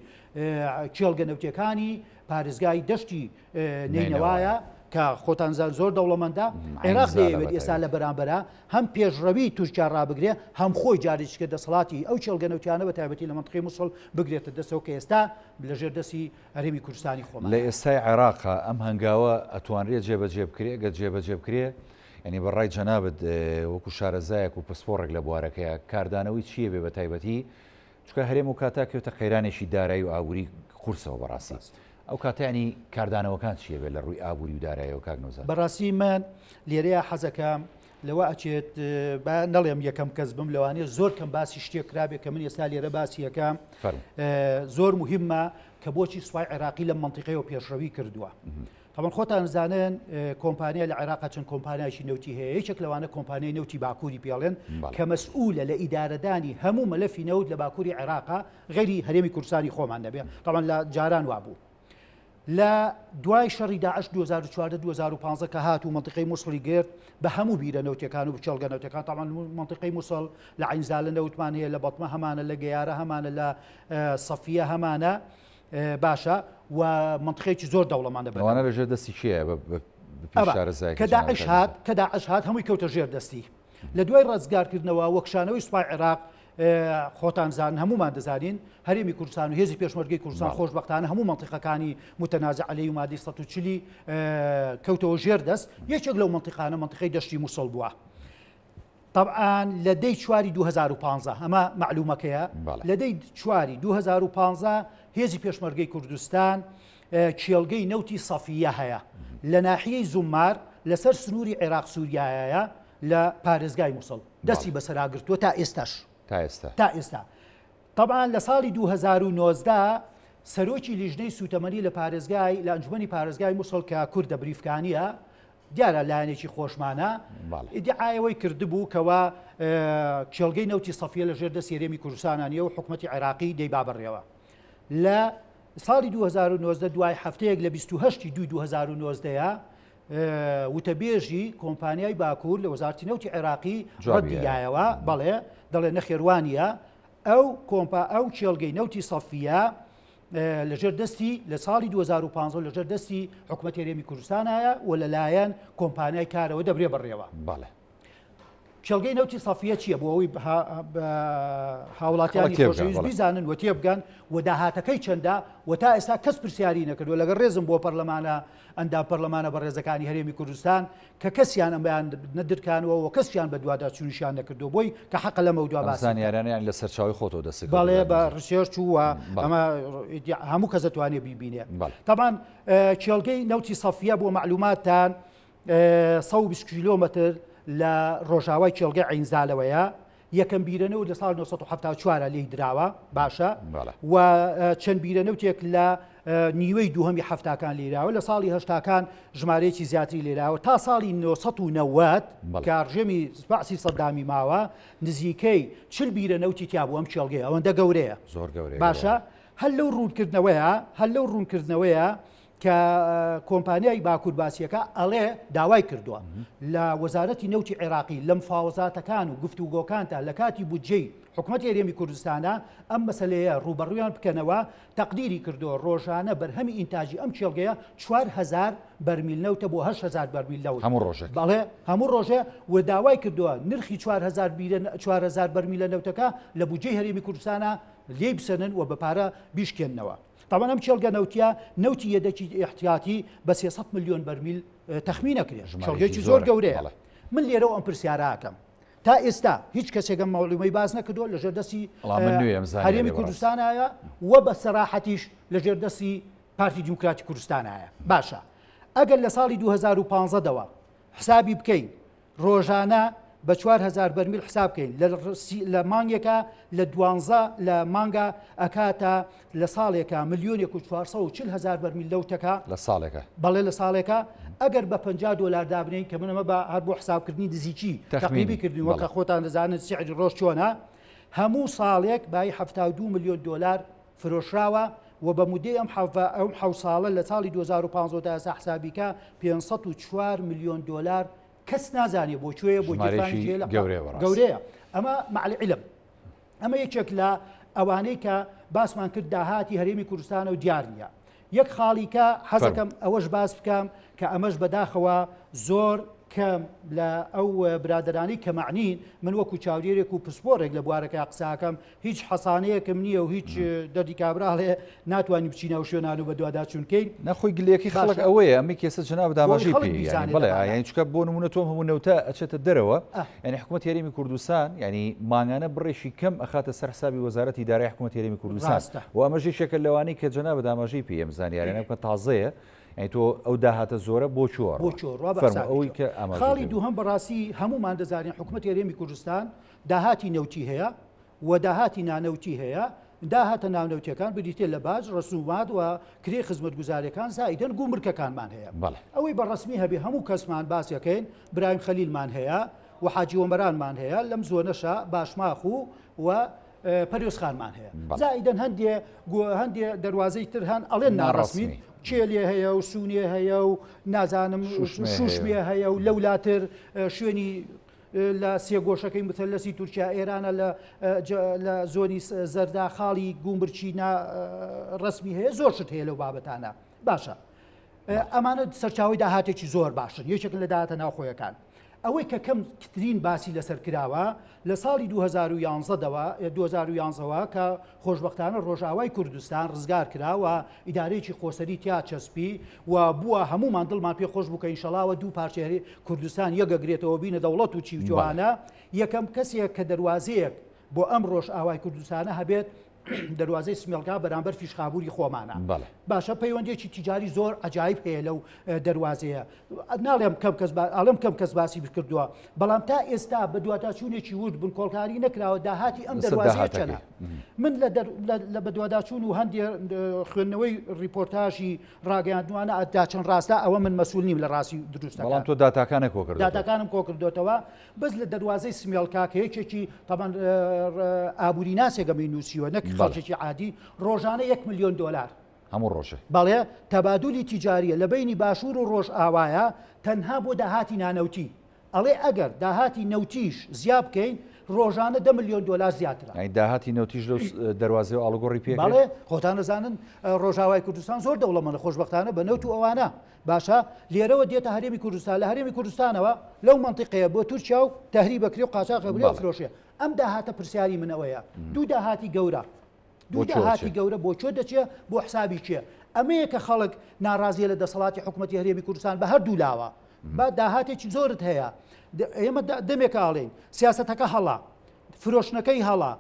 B: کێڵگە نەوتیەکانی پارێزگای دەشتی نەینەوایە کە خۆتان زان زۆر دەوڵەمەندە عێراق دەیەوێت ئێستا لە بەرامبەرە هەم پێشڕەوی تورکیا ڕابگرێ هەم خۆی جارێکیکە دەسەڵاتی ئەو کێڵگە نەوتیانە بە تایبەتی لە مەنتقەی موسڵ بگرێتە دەستەوە کە ئێستا لەژێر دەستی
A: هەرێمی کوردستانی خۆمان. لە ئێستای عێراقا ئەم هەنگاوە ئەتوانرێ جێبەجێ بکرێ؟ گەر جێبەجێ بکرێ یانی بە ڕای جەنابت وەکو شارەزایەک و پسپۆڕێک لە بوارەکەیا کاردانەوەی چییە بێ بە تایبەتی چونکە هەرێم ئەو کاتە کەوتە قەیرانێکی دارایی و ئابووری قورسەوە بەڕاستی ئەو کاتە یانی کاردانەوەکان چییە بێ لە ڕووی ئابووری و دارایەوە کاک نەوزاد؟
B: بەڕاستی من لێرەیا حەزەکەم لەوە ئەچێت با نەڵێم یەکەم کەس بم لەوانەیە زۆر کەم باسی شتێک کرابێت کە من ئێستا لێرە باسی یەکەم زۆر مهمە کە بۆچی سوپای عێراقی لەم منطقەیەوە پێشڕەوی کردووە. تەبەن خۆتان زانن کۆمپانیا لە عێراق چەند کۆمپانیایکی نەوتی هەیە یەکێک لەوانە کۆمپانیای نەوتی باکووری پێڵێن کە مەسئولە لە ئیدارەدانی هەموو مەلەفی نەوت لە باکووری عێراقا غەیری هەرێمی کوردستانی خۆمان نەبێ تەبەن لە جاران وابوو. لە دوای شەڕی داعش 2014 2015 کە هات و مەنتیقەی موسڵی گرت بە هەموو بیرە نەوتەکان و کێڵگە نەوتەکان تاوان مەنتیقەی موسڵ لە عینزالە نەوتمان هەیە لە بەتمە هەمانە لە گەیارە هەمانە لە سەفیە هەمانە باشە و مەنتیقەیەکی زۆر دەوڵەمەندە
A: بەوانە لەژێر دەستی کێیە؟ بەپێی شارەزایەکە
B: کە داعش هات کە داعش هات هەمووی کەوتە ژێر دەستی لە دوای ڕزگارکردنەوە وەکشانەوەی سوپای عێراق خۆتان زان هەمومان دەزانین هەرێمی کوردستان و هێزی پێشمەرگەی کوردستان خۆشبەختانە هەموو مەنتیقەکانی متنازع عەلەی و مادەی 140 کەوتەوە ژێر دەست یەکێک لەو مەنتیقانە مەنتیقەی دەشتی موسڵ بووە. طبعا لە دەی چواری 2015 ئەمە معلومەکەیە لە دەی چواری 2015 هێزی پێشمەرگەی کوردستان کێڵگەی نەوتی سەفیە هەیە لە ناحیەی زومار لەسەر سنووری عێراق سووریایە لە پارێزگای موسڵ دەستی بەسەراگرتووە تا ئێستاش
A: تا ئێستا
B: تا ئێستا تەبعەن لە ساڵی 2019 سەرۆکی لیژنەی سوتەمەنی لە پارێزگای لە ئەنجومەنی پارێزگای موسڵ کە کوردە بریفکانیە دیارە لایەنێکی خۆشمانە ئیدعای ئەوەی کردبوو کەوا کێڵگەی نەوتی سەفیە لە ژێر دەستی هەرێمی کوردستانە نییە و حکوومەتی عێراقی دەیبا بەڕێوە لە ساڵی 2019 دوای هەفتەیەک لە 28 دوی 2019 وتەبێژی کۆمپانیای باکوور لە وەزارتی نەوتی عێراقی ڕەدی یایەوە بەڵێ دەڵێ نەخێروانە ئەو کۆمپا ئەو کێڵگەی نەوتی سەفیە لەژێر دەستی لە ساڵی 2015 لەژێر دەستی حکوومەت هەرێمی کوردستانایە و لەلایەن کۆمپانیای کارەوە دەبرێ بەڕێوە
A: بەڵێ.
B: کێڵگەی نەوتی سەفیە چییە بۆ ئەوەی هاوڵاتیانی خۆشەویست بیزانن و تێبگەن و داهاتەکەی چەندە و تا ئێستا کەس پرسیاری نەکردووە لەگەڵ ڕێزم بۆ پەرلەمانە ئەندام پەرلەمانە بەڕێزەکانی هەرێمی کوردستان کە کەسیان ئەمەیان نەدرکانەوە و کەسیان بەدواداچوونیشیان نەکردووە بۆی کە حەقە لەمەودوا باسی بکەن.
A: زانیارانەیان لە سەرچاوەی خۆتەوە دەست کەوتووە.
B: بەڵێ بە research و ئەمە هەموو کەس دەتوانێت بیبینێ. تەبعەن کێڵگەی نەوتی سەفیە بۆ مەعلوماتتان 120 کیلۆمەتر لە ڕۆژاوای کێڵگەی عەینزالەوەیە، یەکەم بیرەنەوت لە ساڵی 1974 لێی دراوە باشە و چەند بیرەنەوتێک لە نیوەی دووهەمی حەفتاکان لێراوە لە ساڵی هەشتاکان ژمارەیەکی زیاتری لێراوە تا ساڵی 1990 کە ڕژێمی بەعسی سەدامی ماوە نزیکەی چل بیرە نەوتی تیا بوو ئەم کێڵگەیە ئەوەندە گەورەیە
A: زۆر گەورەیە
B: باشە هەر لەو ڕوونکردنەوەیە هەر لەو ڕوونکردنەوەیە کە کۆمپانیای باکوور باسیەکە ئەڵێ داوای کردووە لە وەزارەتی نەوتی عێراقی لە مفاوەزاتەکان و گفتوگۆکانتا لە کاتی بودجەی حکومەتی هەرێمی کوردستانە ئەم مەسەلەیە ڕووبەڕوویان بکەنەوە تەقدیری کردووە ڕۆژانە بەرهەمی ئینتاجی ئەم کێڵگەیە 4000 بەرمیل نەوتە بۆ 8000 بەرمیل نەوت
A: هەموو ڕۆژێک
B: بەڵێ هەموو ڕۆژێ و داوای کردووە نرخی 4000 بیرە 4000 بەرمیلە نەوتەکە لە بودجەی هەرێمی کوردستانە لێی بسەنن و بە پارە بیشکێننەوە. تەبعەن ئەم کێڵگە نەوتیە نەوتی یەدەکی ئیحتیاتی بە 300 ملیۆن بەرمیل تەخمین ئەکرێ کێڵگەیەکی زۆر گەورەیە من لێرەوە ئەم پرسیارە ئەکەم تا ئێستا هیچ کەسێک ئەم مەعلومەی باس نەکردووە لەژێر دەستی هەرێمی کوردستانایە و بە سەراحەتیش لەژێر دەستی پارتی دیموکراتی کوردستانایە باشە ئەگەر لە ساڵی 2015 دەوە حسابی بکەین ڕۆژانە بە 4000 بەرمیل حساب بکەین لە مانگێکا لە دوانزە لە مانگا ئەکاتە لە ساڵێکا ملیۆنێک و 440 هزار بەرمیل لەوتەکە
A: لە ساڵێکە
B: بەڵێ لە ساڵێکە ئەگەر بە 50 دلار دابنین کە من ئەمە بە هەر بۆ حسابکردنی دزیکی تەقریبی کردنی وەکە خۆتان دەزانن سعری ڕۆژ چۆنە هەموو ساڵێک بای 72 ملیۆن دلار فرۆشراوە و بە مودەی ئەم حەڤە ئەم حەو ساڵە لە ساڵی 2015 تا ئێستا حسابی کە 504 ملیۆن دلار کەس نازانێ بۆ کوێیە بۆ گیرفانی کێ لە
A: گەورەیە بەڕاست.
B: گەورەیە ئەمە مع العلم ئەمە یەکێک لە ئەوانەی کە باسمان کرد داهاتی هەرێمی کوردستانە و دیار نییە یەک خاڵی کە حەزەکەم ئەوەش باس بکەم کە ئەمەش بەداخەوە زۆر کەم لە ئەو برادرانی کە معنین من وەکو چاودێرێک و پسپۆڕێک لە بوارەکە قساکەم هیچ حەسانەیەکم نییە و هیچ دەردی کابرا ئەڵێ ناتوانین بچینە ئەو شوێنان و بەدواداچوون کەین.
A: نا خۆی گلەیەکەی خەڵک
B: باشە.
A: ئەوەیە ئەمەی کە ئێستا جەنابت
B: بۆ ئەوەی
A: ئاماژەی
B: خەڵک
A: پێی یانی
B: بیزانێ
A: بەڵێ
B: لەمانە.
A: یانی چونکە بۆ نموونە تۆ ئەم هەموو نەوتە ئەچێتە دەرەوە
B: ئە.
A: یانی حکوومەتی هەرێمی کوردستان یانی مانگانە بڕێکی کەم ئەخاتە سەر حسابی وەزارەتی دارایی حکوومەتی هەرێمی کوردستان
B: ڕاستە.
A: و ئەمەش یەکێکە لەوانەی کە جەنابت ئاماژەی پێی ئەم زانیاریانە کە تازەیە یانی تۆ ئەو داهاتە زۆرە بۆ کوێ
B: بۆ
A: ئەڕوا؟
B: کوێ ڕوا بە
A: فەرموو
B: حسابی
A: ئەوەی
B: کوێ.
A: کە ئاماژەی
B: خاڵی
A: پێ بوو.
B: دووهەم بەڕاستی هەموومان دەزانین حکوومەتی هەرێمی کوردستان داهاتی نەوتی هەیە و داهاتی نانەوتی هەیە، داهاتە ناونەوتیەکان بریتیە لە باج، ڕسومات و کرێی خزمەتگوزاریەکان زائیدەن گومرکەکانمان هەیە.
A: بەڵێ.
B: ئەوەی بە ڕەسمی هەبێ هەموو کەسمان باسی ئەکەین برایم خەلیلمان هەیە و حاجی ئۆمەرانمان هەیە لەم زۆنەشا باشماخ و و پەروێزخانمان هەیە.
A: بەڵێ.
B: زائیدەن هەندێ گۆ هەندێ دەروازەی تر هەن ئەڵێن ناڕەسمین
A: ناڕەسمی.
B: کێلێ هەیە و سوونێ هەیە و نازانم
A: شوشمێ هەیە.
B: شوشمێ هەیە و لەولاتر شوێنی لە سێگۆشەکەی موسەلەسی تورکیا ئێرانە لە لە زۆنی زەردا خاڵی گومرکی نا ڕەسمی هەیە زۆر شت هەیە لەو بابەتانە باشە. ئەمانە سەرچاوەی داهاتێکی زۆر باشن، یەکێکن لە داهاتە ناوخۆیەکان. ئەوەی کە کەم ترین باسی لەسەر کراوە لە ساڵی 2011 دەوە 2011 ەوە کە خۆشبەختانە ڕۆژئاوای کوردستان ڕزگار کرا و ئیدارەیەکی خۆسەری تیا چەسپی و بووە هەموومان دڵمان پێ خۆش بوو کە ئینشەڵاوە دوو پارچەی کوردستان یەکەگرێتەوە بینە دەوڵەت و چی و جوانە یەکەم کەسێک کە دەروازەیەک بۆ ئەم ڕۆژئاوای کوردستانە هەبێت دەروازەی سمێڵگا بەرامبەر فیشخابوری خۆمانە باشە پەیوەندێکی تیجاری زۆر عجایب هەیە لەو دەروازەیە ناڵێم کەم کەس ئاڵم کەم کەس باسی بکردووە بەڵام تا ئێستا بە دوواداچوونێکی ورد بنکۆڵکاری نەکراوە داهاتی ئەم دەروازەیە چەنە من لە بەدواداچوون و هەندێ خوێندنەوەی ریپۆرتاژی ڕاگەیاندوانە دا چەند ڕاستە ئەوە من مەسول نیم لە ڕاستی دروستە
A: بەڵام تۆ داتاکانە کۆکرد
B: داتاکانم کۆکردوێتەوە بەس لە دەروازەی سمێڵکا کە یەکێکی تەبەن ئابووری ناسێک ئەمەی نووسیوە نەک خەڵکێکی عادی ڕۆژانە یەک ملیۆن دۆلار
A: هەموو ڕۆژێ
B: بەڵێ تەبادولی تیجاریە لە بینی باشوور و ڕۆژئاوایە تەنها بۆ داهاتی نانەوتی ئەڵێ ئەگەر داهاتی نەوتیش زیا بکەین ڕۆژانە دە ملیۆن دۆلار زیاترە.
A: یانی داهاتی نەوتیش لەو دەروازەی و ئاڵوگۆڕی پێ
B: بەڵێ خۆتان دەزانن ڕۆژاوای کوردستان زۆر دەوڵەمەندە خۆشبەختانە بە نەوت و ئەوانە باشە لێرەوە دێتە هەرێمی کوردستان لە هەرێمی کوردستانەوە لەو مەنتیقەیە بۆ تورکیا و تەهریب ئەکرێ و قاچاخ ئەبرێ و ئەفرۆشێ ئەم داهاتە پرسیاری من ئەوەیە دوو داهاتی گەورە دوو داهاتی گەورە بۆ کوێ دەچێ بۆ حسابی کێ ئەمەیە کە خەڵک ناڕازیە لە دەسەڵاتی حکوومەتی هەرێمی کوردستان بە هەردوو لاوە با داهاتێکی زۆرت هەیە ئێمە دەمێکە ئاڵێین سیاستەکە هەڵا فرۆشتنەکەی هەڵا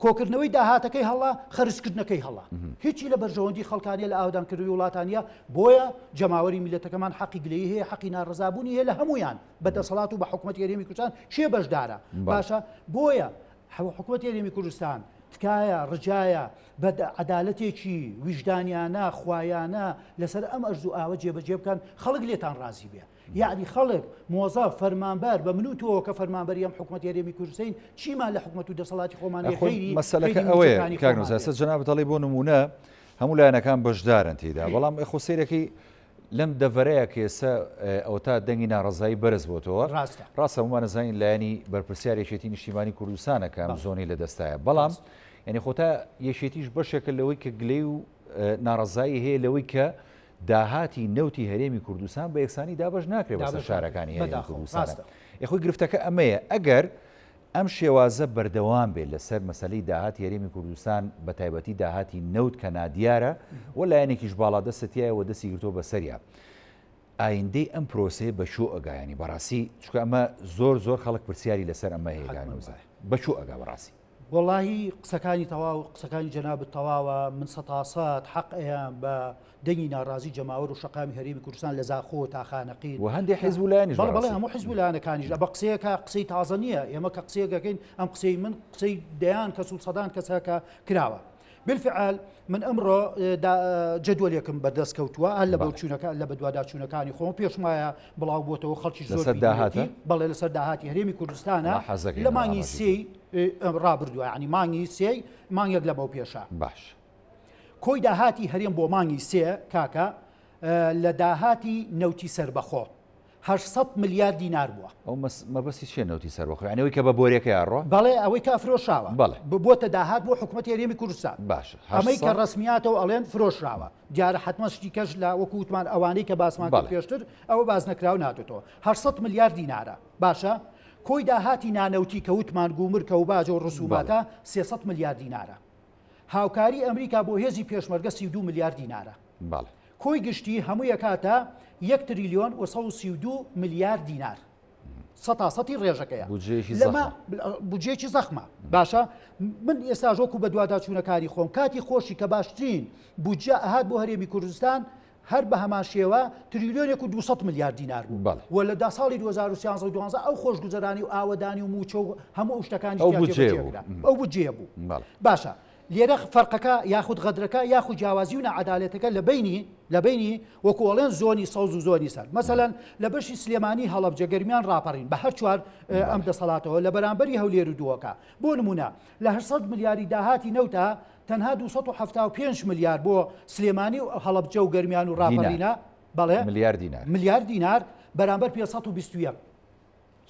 B: کۆکردنەوەی داهاتەکەی هەڵە، خەرجکردنەکەی هەڵە. هیچی لە بەرژەوەندی خەڵکانیە لە ئاوەدانکردنەوەی وڵاتانیە، بۆیە جەماوەری میللەتەکەمان حەقی گلەیی هەیە، حەقی ناڕەزابوونی هەیە لە هەموویان، بە دەسەڵات و بە حکومەتی هەرێمی کوردستان کێ بەشدارە؟ باشە بۆیە حکومەتی هەرێمی کوردستان تکایە، ڕجایە بە عەدالەتێکی ویژدانیانە، خوایانە لەسەر ئەم ئەرز و ئاوە جێبەجێ بکەن، خەڵک لێتان ڕازی بێ. یەعنی خەڵک، مۆزەف، فەرمانبەر، بە من و تۆوە کە فەرمانبەری ئەم حکومەتی هەرێمی کوردستین، چیمان لە حکومەت و دەسەڵاتی خۆمان هەیە
A: خۆی
B: غەیری
A: مەسەلەکە
B: غەیری
A: ئەوەیە
B: مووچەکانی
A: کاک
B: خۆمان
A: نووسەر،
B: بێ؟
A: ئێستا جەنابت ئەڵێی بۆ نموونە هەموو لایەنەکان بەشدارن تێیدا، بەڵام ئێ خۆ سەیرەکەی لەم دەڤەرەیە کە ئێستا ئەوەتا دەنگی ناڕەزایی بەرز بۆتەوە،
B: ڕاستە.
A: ڕاستە هەموومان ئەزانین لایەنی بەرپرسیار یەکێتی نیشتیمانی کوردستانە کە ئەم
B: بەڵێ.
A: زۆنەی لەدەستایە، بەڵام
B: ڕاستە.
A: یانی خۆ تا یەکێتیش بەشێکە لەوەی کە گلەیی و ناڕەزایی هەیە لەوەی کە داهاتی نەوتی هەرێمی کوردستان بە یەکسانی دابەش ناکرێت بەسەر شارەکانی هەرێمی کوردستان. یخۆی گرفتەکە ئەمەیە ئەگەر ئەم شێوازە بەردەوام بێت لەسەر مەسەلەی داهاتی هەرێمی کوردستان بە تایبەتی داهاتی نەوت کە نادیارە و لایەنێکیش باڵادەستە تیایە و دەستی گرتووە بەسەریا ئایندەی ئەم پرۆسەیە بە کوێ ئەگا ینی بەڕاستی چونکە ئەمە زۆر زۆر خەڵک پرسیاری لەسەر ئەمە هەیە کاک نەوزاد بە کوێ ئەگا بەڕاستی؟
B: وەڵاهی قسەکانی تەواو قسەکانی جەنابت تەواوە من سەتاسەت حەق ئەیەم بە دەنگی ناڕازی جەماوەر و شەقامی هەرێمی کوردستان لە زاخۆ تا خانەقین
A: و هەندێک حیزب و لایەنیش
B: بەڵێ بەڵێ هەموو حیزب و لایەنەکانیش بە قسەیەکە قسەی تازە نییە ئێمە کە قسەیەک دەکەین ئەم قسەی من قسەی دەیان کەس و سەدان کەسە کە کراوە بالفعل من ئەمڕۆ جەدوەلێکم بەدەست کەوتووە هەر لە بۆچوونەکە لە بەدواداچوونەکانی خۆم پێش وایە بڵاو بۆتەوە خەڵکی زۆر
A: لەسەر داهاتە
B: بەڵێ لەسەر داهاتی هەرێمی کوردستانە لە مانگی سێی ڕابردووە ینی مانگی سێی مانگێک لەمەو پێشە
A: باش
B: کۆی داهاتی هەرێم بۆ مانگی سێ کاکە لە داهاتی نەوتی سەربەخۆ 800 ملیار دینار بووە.
A: ئەو مەبەستی چیە نەوتی سەربەخۆ یانی ئەوەی کە بە بۆریەکەی ئەڕوا؟
B: بەڵێ ئەوەی کە فرۆشراوە
A: بەڵێ
B: بۆتە داهات بۆ حکومەتی هەرێمی کوردستان.
A: باشە
B: ئەمەی کە ڕەسمیاتە و ئەڵێن فرۆشراوە دیارە حەتمەن شتی کەش لە وەکو وتمان ئەوانەی کە باسمان کرد پێشتر ئەوە باس نەکراو ناتێتەوە 800 ملیار دینارە باشە کۆی داهاتی نانەوتی کە وتمان گومرکە و باجە و ڕسوماتە 300 ملیار دینارە هاوکاری ئەمریکا بۆ هێزی پێشمەرگە 32 ملیار دینارە.
A: بەڵێ.
B: کۆی گشتی هەمووی ئەکاتە یەک تریلیۆن و 132 ملیار دینار. سەتا سەتی ڕێژەکەیە.
A: بودجەیەکی
B: لەمە
A: زەخمە.
B: بودجەیەکی زەخمە. باشە من ئێستاش وەکو بەدواداچوونەکانی خۆم کاتی خۆشی کە باشترین بودجە ئەهات بۆ هەرێمی کوردستان هەر بە هەمان شێوە تریلیۆنێک و 200 ملیار دینار بوو
A: بەڵێ.
B: و لە دا ساڵی 2013 و 12 ئەو خۆشگوزەرانی و ئاوەدانی و مووچە و هەموو ئەو شتەکانیش
A: ئەو
B: تیا
A: بودجەیە
B: جێبەجێ
A: بوو.
B: کرا. ئەو بودجەیە بوو.
A: بەڵێ.
B: باشە لێرە فەرقەکە یاخود غەدرەکە یاخود جیاوازی و ناعەدالەتەکە لە بەینی لە بەینی وەکو ئەڵێن زۆنی سەوز و زۆنی سەر مەسەلەن لە بەشی سلێمانی هەڵەبجە گەرمیان ڕاپەڕین بە هەر چوار ئەم دەسەڵاتەوە لە بەرامبەری هەولێر و دووەکە بۆ نمونە لە 800 ملیاری داهاتی نەوتە تەنها 275 ملیار بۆ سلێمانی و هەڵەبجە و گەرمیان و ڕاپەڕینە بەڵێ
A: ملیار دینار
B: ملیار دینار بەرامبەر 521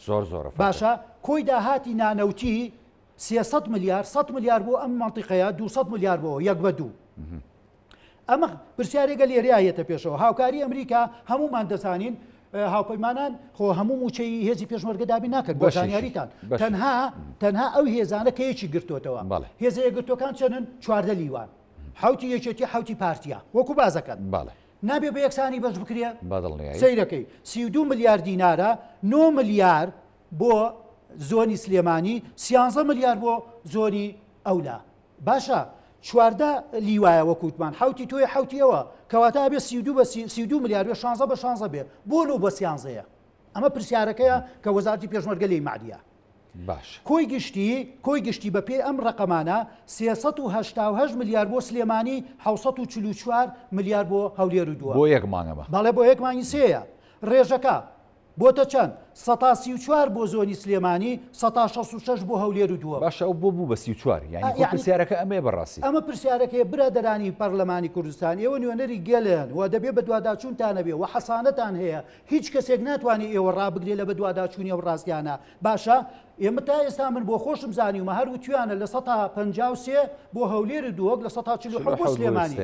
A: زۆر زۆرە
B: باشە کۆی داهاتی نانەوتی 300 ملیار 100 ملیار بۆ ئەم مەنتیقەیە 200 ملیار بۆ یەک بە دوو. ئەمە پرسیارێکە لێرەیا یەتە پێشەوە. هاوکاری ئەمریکا هەموومان دەزانین هاوپەیمانان خۆ هەموو مووچەی هێزی پێشمەرگە دابین ناکەن بۆ زانیاریتان تەنها تەنها ئەو هێزانە کە یەکی گرتوتەوە هێزە یەکگرتوەکان چەنن 14 لیوان حوتی یەکێتی حوتی پارتیا وەکو بازەکەن نابێ بە یەکسانی بەش بکرێ سەیرەکەی 32 ملیار دینارە 9 ملیار بۆ زۆنی سلێمانی 13 ملیار بۆ زۆنی ئەولا باشە 14 لیوایە وەکو وتمان حوتی تۆیە حوتی ئەوە کەواتە ئەبێ 32 بە 32 ملیار بێ 16 بە 16 بێ بۆ نۆ بە سیانزەیە ئەمە پرسیارەکەیە کە وەزارتی پێشمەرگە لێی مەعدیە
A: باش
B: کۆی گشتی کۆی گشتی بە پێی ئەم ڕەقەمانە 388 ملیار بۆ سلێمانی 644 ملیار بۆ هەولێر و دووە
A: بۆ یەک مانگ ئەمە
B: بەڵێ بۆ یەک مانگی سێیە ڕێژەکە بۆتە چەند؟ 34% بۆ زۆنی سلێمانی، 66% بۆ هەولێر و دووەم.
A: باشە ئەو بۆ بوو بە 34؟ یانی خۆ پرسیارەکە ئەمەیە بەڕاستی.
B: ئەمە پرسیارەکەیە برادەرانی پەرلەمانی کوردستان، ئێوە نوێنەری گەلن و دەبێ بەدواداچوونتان هەبێ و حەسانەتان هەیە، هیچ کەسێک ناتوانێ ئێوە ڕابگرێ لە بەدواداچوونی ئەو ڕاستیانە. باشە ئێمە تا ئێستا من بۆ خۆشم زانیومە هەر وتویانە 53% بۆ هەولێر و دهۆک 47% بۆ سلێمانی.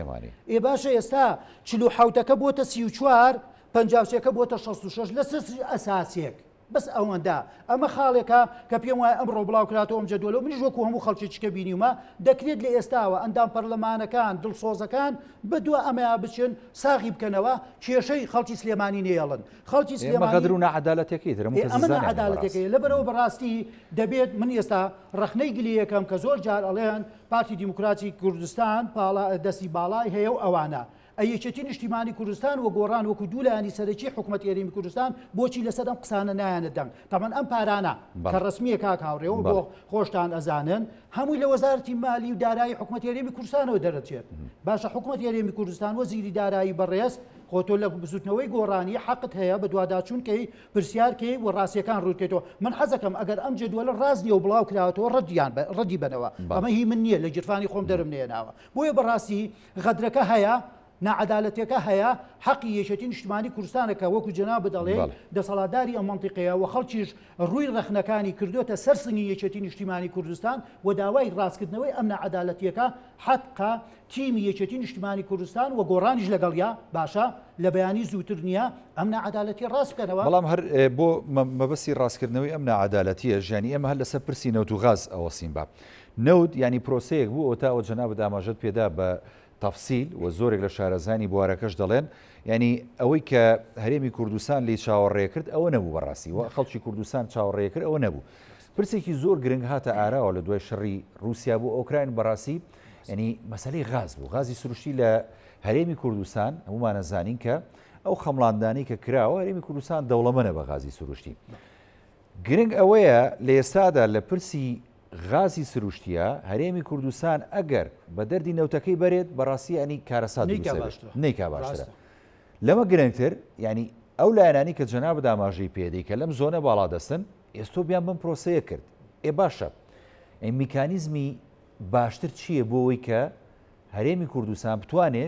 B: ئێ باشە ئێستا 47ەکە بۆتە 34 53 ەکە بۆتە 66 لە چ ئەساسێک؟ بەس ئەوەندە. ئەمە خاڵێکە کە پێم وایە ئەمڕۆ بڵاوکراتەوە ئەم جەدوەلە و منیش وەکو هەموو خەڵکێکی کە بینیومە دەکرێت لە ئێستاوە ئەندام پەرلەمانەکان دڵسۆزەکان بە دوا ئەمەیا بچن ساغی بکەنەوە کێشەی خەڵکی سلێمانی نەیەڵن خەڵکی سلێمانی
A: غەدر و ناعەدالەتەکەی تر
B: ئەمە ناعەدالەتەکەی لەبەرەوە بەڕاستی دەبێت من ئێستا ڕەخنەی گلەیەکەم کە زۆر جار ئەڵێن پارتی دیموکراتی کوردستان پاڵا دەستی باڵای هەیە و ئەوانە ئەی یەکێتی نیشتیمانی کوردستان و گۆڕان وەکو دوو لایەنی سەرەکی حکومەتی هەرێمی کوردستان بۆچی لەسەر ئەم قسانە نایەنە دەنگ؟ تەبعەن ئەم پارانە کە ڕەسمیە کاک هاوڕێ و بۆ خۆشتان ئەزانن هەمووی لە وەزارەتی مالی و دارایی حکومەتی هەرێمی کوردستانەوە دەرەچێت. باشە حکومەتی هەرێمی کوردستان وەزیری دارایی بەڕێز خۆ تۆ لە بزوتنەوەی گۆڕانی حەقت هەیە بەدواداچوون کەی پرسیار کەی و ڕاستیەکان ڕوون کەیتەوە من حەزەکەم ئەگەر ئەم جەدوەلە ڕاست نیە و بڵاو کراوەتەوە ڕەدیان ڕەدی بەنەوە ئەمە هی من نیە لە گیرفانی خۆم دەرم نەیەناوە بۆیە بەڕاستی غەدرەکە هەیە، ناعەدالەتیەکە هەیە، حەقی یەکێتی نیشتمانی کوردستانە کە وەکو جەنابت ئەڵێی دەسەڵاتداری ئەم مەنتیقەیە و خەڵکیش ڕووی ڕەخنەکانی کردۆتە سەر سنگی یەکێتی نیشتیمانی کوردستان و داوای ڕاستکردنەوەی ئەم ناعەدالەتیەکە حەقە تیمی یەکێتی نیشتمانی کوردستان و گۆڕانیش لەگەڵیا باشە لە بەیانی زووتر نیە ئەم ناعەدالەتیە ڕاست بکەنەوە.
A: بەڵام هەر بۆ مەبەستی ڕاستکردنەوەی ئەم ناعەدالەتیەش یانی ئێمە هەر لەسەر پرسی نەوت و غاز ئەوەستین با نەوت یانی پرۆسەیەک بوو ئەوەتا ئەوە جەنابت ئاماژەت پێدا بە تەفسیل و زۆرێک لە شارەزانی بوارەکەش دەڵێن یانی ئەوەی کە هەرێمی کوردستان لێی چاوەڕێ کرد ئەوە نەبوو بەڕاستی و خەڵکی کوردستان چاوەڕێ کرد ئەوە نەبوو پرسێکی زۆر گرنگ هاتە ئاراوە لە دوای شەڕی رووسیا بۆ ئۆکراین بەڕاستی ینی مەسلەی غاز بوو غازی سروشتی لە هەرێمی کوردستان هەمومانە زانین کە ئەو خەمڵاندانی کە کراوە هەرێمی کوردستان دەوڵەمەنە بە غازی سروشتی گرنگ ئەوەیە لە ئێستادا لە پرسی غازی سروشتیە هەرێمی کوردستان ئەگەر بە دەردی نەوتەکەی بەرێت بەڕاستی یانی کارەسات دروست ئەبێت نەیکا باشترە لەمە گرنگتر یانی ئەو لایەنانی کە جەنابت ئاماژەی پێدەی کە لەم زۆنە باڵادەستن ئێستۆ بیان بەم پرۆسەیە کرد ئێ باشە میکانیزمی باشتر چییە بۆ ئەوەی کە هەرێمی کوردستان بتوانێ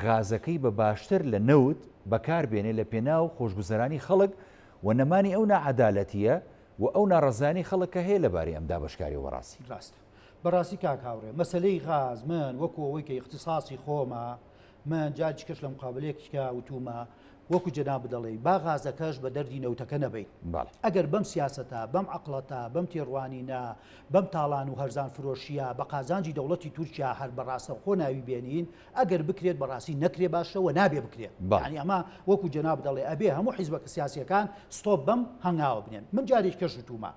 A: غازەکەی بە باشتر لە نەوت بەکار بێنێ لە پێناو خۆشگوزەرانی خەڵک و نەمانی ئەو ناعەدالەتییە و ئەو ناڕەزایانەی خەڵک کە هەیە لەبارەی ئەم دابەشکاریەوە بەڕاستی.
B: ڕاستە بەڕاستی کاک هاوڕێ مەسەلەی غاز من وەکو ئەوەی کە ئیختیساسی خۆمە من جارێکی کەش لە مقابلەیەکیشکا وتومە وەکو جەنابت دەڵێی با غازەکەش بە دەردی نەوتەکە نەبەین
A: بەڵێ.
B: ئەگەر بەم سیاسەتە بەم عەقڵەتە بەم تێڕوانینە بەم تاڵان و هەرزان فرۆشیە بە قازانجی دەوڵەتی تورکیا هەر بە ڕاستەوخۆ ناوی بێنین ئەگەر بکرێت بەڕاستی نەکرێ باشە و نابێ بکرێت
A: بەڵێ.
B: یانی ئەمە وەکو جەنابت دەڵێ ئەبێ هەموو حیزبە سیاسیەکان ستۆپ بەم هەنگاوە بنێن من جارێکی کەش وتومە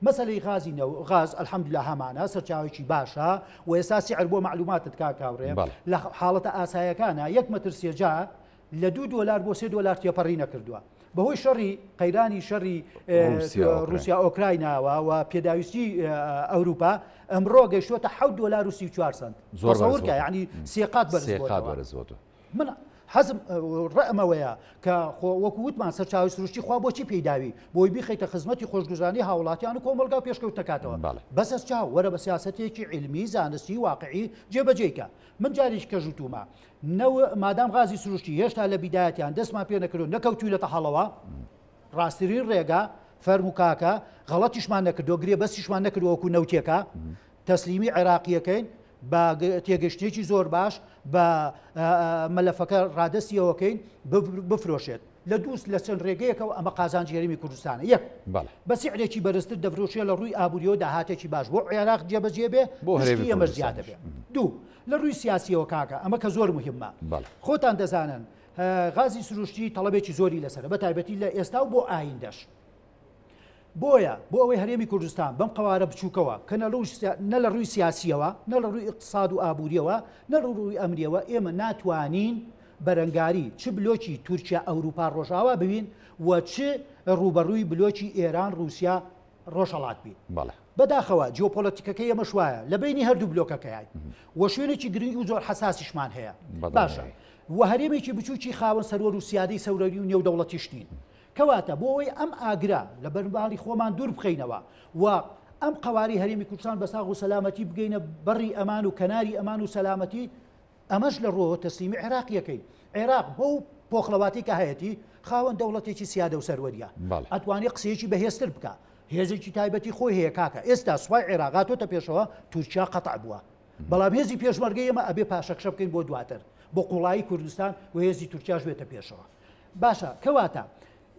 B: مەسەلەی غازی نەو غاز الحمدللە هەمانە سەرچاوێکی باشە و ئێستا سعر بۆ مەعلوماتت کاک هاوڕێ
A: بەڵێ.
B: لە حاڵەتە ئاسایەکانە یەک مەتر سێجا لە دوو دۆلار بۆ سێ دۆلار تێپەڕی نەکردووە بەهۆی شەڕی قەیرانی شەڕی
A: ڕووسیا ئۆکراین.
B: ڕووسیا ئۆکرایناوە و پێداویستی ئەوروپا ئەمڕۆ گەیشتووەتە حەوت دۆلار و 34 سەنت
A: زۆر بەرز
B: تەسەور کە
A: بۆتەوە.
B: یعنی سێ قات بەرز
A: سێ قات
B: بۆتەوە.
A: بەرز بۆتەوە.
B: من حەزم ڕەئمەوەیە کە خۆ وەکو وتمان سەرچاوەی سروشتی خوا بۆچی پێی داوی بۆی بیخەیتە خزمەتی خۆشگوزرانی هاوڵاتیان و کۆمەڵگا و پێشکەوتنەکاتەوە
A: بەڵێ.
B: بەسەر چاو وەرە بە سیاسەتێکی عیلمی زانستی واقعی جێبەجێی کە من جارێکی کەش وتومە نەو مادام غازی سروشتی هێشتا لە بیدایەتیان دەستمان پێ نەکردو نەکەوتوینەتە هەڵەوە ڕاستترین ڕێگا فەرموو کاکە غەڵەتیشمان نەکردووە گرێبەستیشمان نەکردووە وەکو نەوتێکە تەسلیمی عێراقیەکەین. بە تێگەشتێکی زۆر باش بە مەلەفەکە ڕادەستی ئەوەکەین بفرۆشێت لە دووست لە چەند ڕێگەیەکەوە ئەمە قازانجی هەرێمی کوردستانە یەک بە سعرێکی بەرزتر دەفرۆشێ لە ڕووی ئابووریەوە داهاتێکی باش بۆ عێراق جێبەجێ بێ بۆ هەرێمی ئێمەش زیادە بێ دوو لە ڕووی سیاسیەوە کاکە ئەمە کە زۆر مهمە خۆتان دەزانن غازی سروشتی تەڵەبێکی زۆری لەسەرە بە تایبەتی لە ئێستا و بۆ ئایندەش بۆیە بۆ ئەوەی هەرێمی کوردستان بەم قەوارە بچووکەوە کە نە لە ڕووی سیاسیەوە نە لە ڕووی ئیقتساد و ئابووریەوە نە لە ڕووی ئەمنیەوە ئێمە ناتوانین بەرەنگاری چ بلۆکی تورکیا ئەوروپا ڕۆژاوا ببین و چ ڕووبەڕووی بلۆکی ئێران ڕووسیا ڕۆژهەڵات بین.
A: بەڵێ.
B: بەداخەوە جیۆپۆلەتیکەکەی ئێمەش وایە لە بەینی هەردوو بلۆکەکەیاین و شوێنێکی گرنگ و زۆر حەساسیشمان هەیە. باشە و هەرێمێکی بچووکی خاوەن سەروەر و سیادەی سەورەری و نێودەوڵەتیش نین. کەواتە بۆ ئەوەی ئەم ئاگرە لە بەرماڵی خۆمان دوور بخەینەوە و ئەم قەوارەی هەرێمی کوردستان بە ساغ و سەلامەتی بگەینە بەڕی ئەمان و کەناری ئەمان و سەلامەتی، ئەمەش لە ڕووەوە تەسلیمی عێراقییەکەین. عێراق بەو پۆخڵەواتەی کە هەیەتی، خاوەن دەوڵەتێکی سیادە و سەروەرییە. ئەتوانێ قسەیەکی بەهێزتر بکا. هێزێکی تایبەتی خۆی هەیە کاکە. ئێستا سوپای عێراق هاتۆتە پێشەوە، تورکیا قەتع بووە. بەڵام هێزی پێشمەرگەی ئێمە ئەبێ پاشەکشە بکەین بۆ دواتر، بۆ قوڵایی کوردستان و هێزی تورکیاش بێتە پێشەوە. باشە کەواتە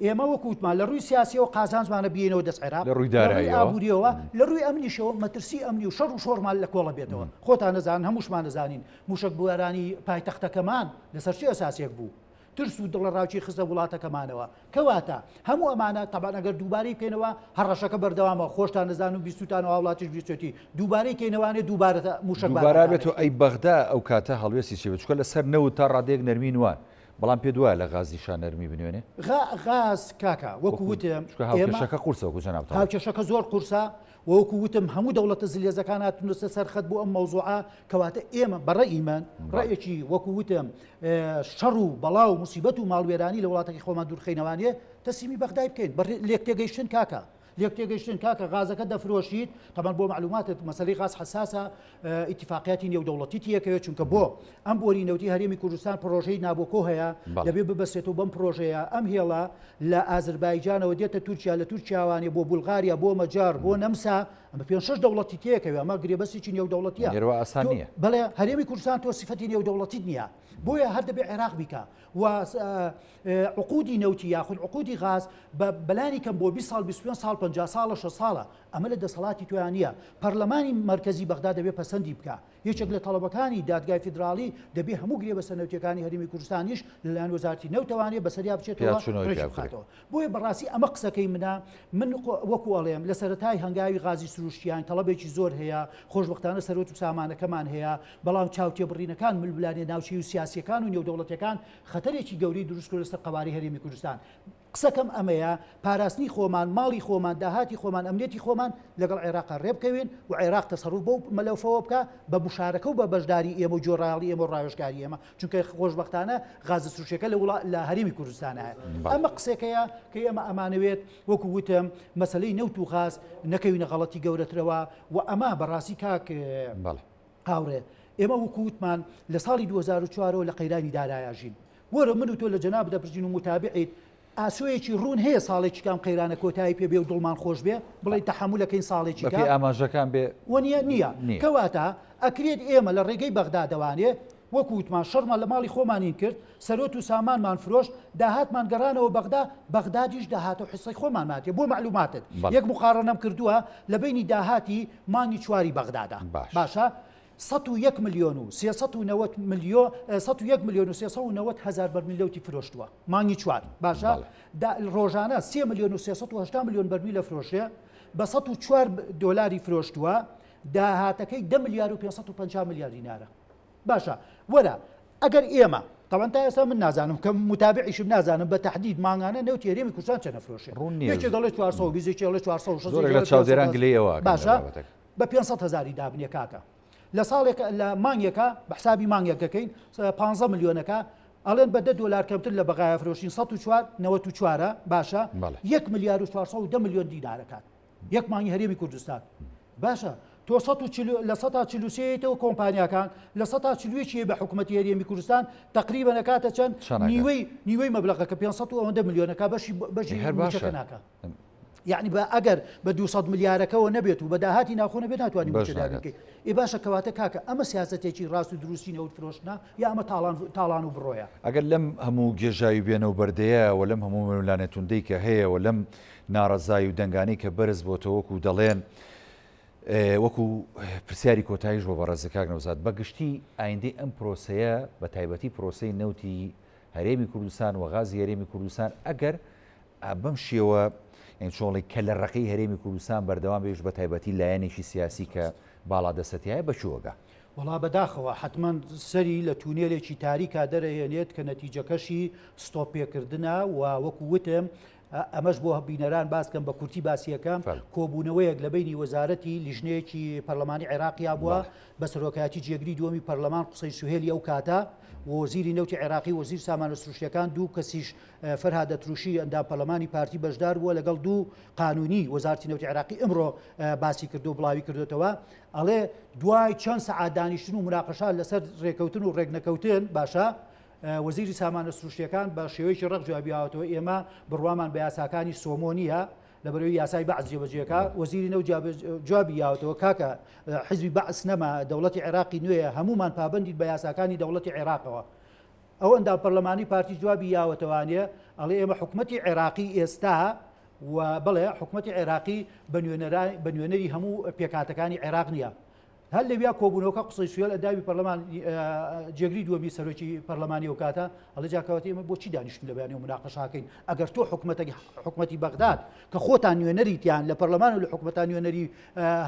B: ئێمە وەکو وتمان لە ڕووی سیاسیەوە قازانجمانە بیەینەوە دەست عێراق
A: لە ڕووی داراییەوە
B: ئابووریەوە لە ڕووی ئەمنیشەوە مەترسی ئەمنی و شەڕ و شۆڕمان لە کۆڵە بێتەوە خۆتان نەزان هەمووشمان نەزانین موشک بوارانی پایتەختەکەمان لەسەر چه ئەساسێک بوو ترس و دڵەڕاوکی خستە وڵاتەکەمانەوە کەواتە هەموو ئەمانە تەبان ئەگەر دووبارەی بکەینەوە هەڕەشەکە بەردەوامە خۆشتان نەزان و بیستوتان و هاوڵاتیش بیستێتی دووبارەی کەینەوانێ دووبارە موشک
A: دووبارە بێت و ئەی بەغدا ئەو کاتە هەڵوێستی چی بێت چونکە لەسەر نەوت تا ڕادەیەک نەرمی نوان بەڵام پێت وایە لە غازیشا نەرمی بنوێنێ؟
B: غا غاز کاکە وەکو وتم
A: چونکە هاوکێشەکە قورسە وەکو جەنابت ئەڵێی.
B: هاوکێشەکە زۆر قورسە و وەکو وتم هەموو دەوڵەتە زلهێزەکان هاتوونەتە سەر خەت بۆ ئەم مەوزوعە کەواتە ئێمە بە ڕەئی من ڕەئێکی وەکو وتم شەڕ و بەڵا و موسیبەت و ماڵوێرانی لە وڵاتەکەی خۆمان دوورخەینەوانێ تەسلیمی بەغدای بکەین بە لێکتێگەیشتن کاکە لێکتێگەیشتن کاکە غازەکە دەفرۆشیت تەبعەن بۆ مەعلوماتت مەسەلەی غاز حەساسە ئیتیفاقیاتی نێودەوڵەتی تیەکەوێت چونکە بۆ ئەم بۆری نەوتی هەرێمی کوردستان پرۆژەی نابۆکۆ هەیە دەبێ ببەسێتەوە بەم پرۆژەیە ئەم هێڵە لە ئازربایجانەوە دێتە تورکیا لە تورکیاوانێ بۆ بولغاریا بۆ مەجار بۆ نەمسا ئەمە پێ شش دەوڵەتی تێکەوێ ئەمە گرێبەستێکی نێودەوڵەتیە
A: ئاسان نییە
B: بەڵێ هەرێمی کوردستان تۆ سیفەتی نێودەوڵەتیت نییە بۆیە هەر دەبێ عێراق بیکا و عقودی نەوتی یاخود عقودی غاز بە بەلانی کەم بۆ 20 ساڵ 25 ساڵ 50 ساڵە 60 ساڵە ئەمە لە دەسەڵاتی تۆیان نییە پەرلەمانی مەرکەزی بەغدا دەبێ پەسەندی بکا یەکێک لە تەڵەبەکانی دادگای فیدراڵی دەبێ هەموو گرێبەستە نەوتیەکانی هەرێمی کوردستانیش لەلایەن وەزارەتی نەوتەوانێ بەسەریا بچێتەوە ڕێکی بخاتەوە بۆیە بەڕاستی ئەمە قسەکەی منە من وەکو ئەڵێم لە سەرەتای هەنگاوی غازی سروشتیان تەڵەبێکی زۆر هەیە خۆشبەختانە سەرۆت و سامانەکەمان هەیە بەڵام چاوتێبڕینەکان ململانێ ناوچەی و سیاسیەکان و نێودەوڵەتیەکان خەتەرێکی گەورەی دروست کردوە لەسەر قەوارەی هەرێمی کوردستان. قسەکەم ئەمەیە، پاراستنی خۆمان، ماڵی خۆمان، داهاتی خۆمان، ئەمنیەتی خۆمان لەگەڵ عێراقا رێبکەوین و عێراق تەسەروف بەو مەلەفەوە بکا بە مشارەکە و بە بەشداری ئێمە و گوێڕایەڵی ئێمە و راوێژکاری ئێمە، چونکە خۆشبەختانە غازە سروشتیەکە لە وڵا لە هەرێمی کوردستانایە. ئەمە قسەکەیە کە ئێمە ئەمانەوێت وەکو وتم مەسەلەی نەوت و غاز نەکەوینە غەڵەتی گەورەترەوە و ئەمە بەڕاستی کاک هاوڕێ ئێمە وەکو وتمان لە ساڵی 2004 ەوە لە قەیرانی دارایا ژین. وەرە من و تۆ لە جەنابت دەپرسین و موتابعیت، ئاسۆیەکی ڕوون هەیە ساڵێکی کام قەیرانە کۆتایی پێ بێ و دڵمان خۆش بێ بڵێین تەحەمولەکەین ساڵێکی کە؟
A: بەپێی ئاماژەکان بێ
B: وەنیە؟ نییە.
A: نییە.
B: کەواتە ئەکرێت ئێمە لە ڕێگەی بەغدادەوانێ وەکو وتمان شەڕمان لە ماڵی خۆمانین کرد، سەرۆت و سامانمان فرۆشت، داهاتمان گەڕانەوە بەغدا، بەغدادیش داهات و حیسەی خۆمانمان تێ. بۆ مەعلوماتت
A: بەڵێ.
B: یەک موقارەنەم کردووە لە بەینی داهاتی مانگی چواری بەغدادا.
A: باش.
B: باشە 101 ملیۆن و 390 ملیۆ 101 ملیۆن و 390 هەزار بەرمیل نەوتی فرۆشتووە مانگی چوار. باشە
A: بەڵێ.
B: دا ڕۆژانە 3 ملیۆن و 380 ملیۆن بەرمیل ئەفرۆشێ بە 104 دۆلاری فرۆشتووە داهاتەکەی 10 ملیار و 550 ملیار دینارە. باشە وەرە ئەگەر ئێمە تەبعەن تا ئێستا من نازانم کە متابعیشم نازانم بە تەحدید مانگانە نەوتی هەرێمی کوردستان چەند ئەفرۆشێ
A: ڕوون نییە.
B: یەکێ دەڵێ 420 یەکێ دەڵێ 460
A: زۆرێک
B: یەکێ
A: لە
B: دەڵێ
A: چاودێران
B: 500
A: گلەیی ئەوە ئەکەن لە
B: باشە
A: بابەتەکە.
B: بە 500 هەزاری دابنێ کاکە لە ساڵێک لە مانگێکە بە حسابی مانگێک دەکەین 15 ملیۆنەکە ئەڵێن بە دە دۆلار کەمتر لە بەغایە فرۆشین 104 94 باشە
A: بەڵێ.
B: یەک ملیار و 410 ملیۆن دینارەکات یەک مانگی هەرێمی کوردستان باشە تۆ 43% یتەوە کۆمپانیاکان 41% ی بە حکوومەتی هەرێمی کوردستان تقریبا نەکاتە چەند
A: چەند ئەکات؟
B: نیوەی نیوەی مەبلەغەکە 500 و ئەوەندە ملیۆنەکە بەشی بەشی
A: هەر باشە.
B: مووچەکە ناکا. یەعنی بە ئەگەر بە 200 ملیارەکەوە نەبێت و بە داهاتی ناوخۆ نەبێت ناتوانانی
A: بەش
B: مووچە دابین
A: ناکات.
B: بکەیت. ئێ باشە کەواتە کاکە ئەمە سیاسەتێکی ڕاست و دروستی نەوت فرۆشتنە یا ئەمە تاڵان تاڵان و بڕۆیە؟
A: ئەگەر لەم هەموو گێژاوی بێنە و بەردەیە و لەم هەموو ململانێ توندەی کە هەیە و لەم ناڕەزای و دەنگانەی کە بەرز بۆتەوە وەکو دەڵێن وەکو پرسیاری کۆتاییش بۆ بەڕێزت کاک نەوزاد بە گشتی ئایندەی ئەم پرۆسەیە بە تایبەتی پرۆسەی نەوتی هەرێمی کوردستان و غازی هەرێمی کوردستان ئەگەر بەم شێوە یانی چۆڵی کە لە ڕقی هەرێمی کوردستان بەردەوام بێش بە تایبەتی لایەنێکی سیاسی کە باڵا دەسەتیایە بە کوێوەگا؟
B: وەڵا بەداخەوە حەتمەن سەری لە تونێلێکی تاریکا دەرەهێنێت کە نەتیجەکەشی ستۆپ پێکردنە و وەکو وتم ئەمەش بۆ بینەران باس کەم بە کورتی باسیەکەم کۆبوونەوەیەک لە بینی وەزارەتی لیژنەیەکی پەرلەمانی عێراقیا بووە بە سەرۆکایەتی جێگری دووەمی پەرلەمان قوسەی سوهێلی ئەو کاتە وەزیری نەوتی عێراقی وەزیر سامانە سروشتیەکان دوو کەسیش فەرهاد ئەتروشی ئەندام پەرلەمانی پارتی بەشدار بووە لەگەڵ دوو قانونی وەزارتی نەوتی عێراقی ئمڕۆ باسی کردو بڵاوی کردوتەوە ئەڵێ دوای چەند سەعات دانیشتن و مناقەشە لەسەر ڕێکەوتن و ڕێکنەکەوتن باشە وەزیری سامانە سروشتیەکان بە شێوەیەکی ڕق جوابی هاوتەوە ئێمە بڕوامان بە یاساکانی سۆمۆ نییە لەبەرەوەی یاسای بەعس جێبەجێکا وەزیری نەوت جوابی یاوەتەوە کاکە حزبی بەعس نەما دەوڵەتی عێراقی نوێیە هەمومان پابندین بە یاساکانی دەوڵەتی عێراقەوە ئەو ئەندام پەرلەمانی پارتی جوابی یاوەتەوانێ ئەڵێ ئێمە حکومەتی عێراقی ئێستا و بڵێ حکومەتی عێراقی بە نوێنەری هەموو پێکاتەکانی عێراق نییە هەر لەویا کۆبوونەوەکە قسەی سوێل ئەندامی پەرلەمان جێگری دووەمی سەرۆکی پەرلەمانی ئەو کاتە ئەڵێ جا کەواتە ئێمە بۆچی دانیشتن لە بەیانی و مناقەشاکەین ئەگەر تۆ حکومەتەکی حکومەتی بەغداد کە خۆتان نوێنەریتیان لە پەرلەمان و لە حکومەتان نوێنەری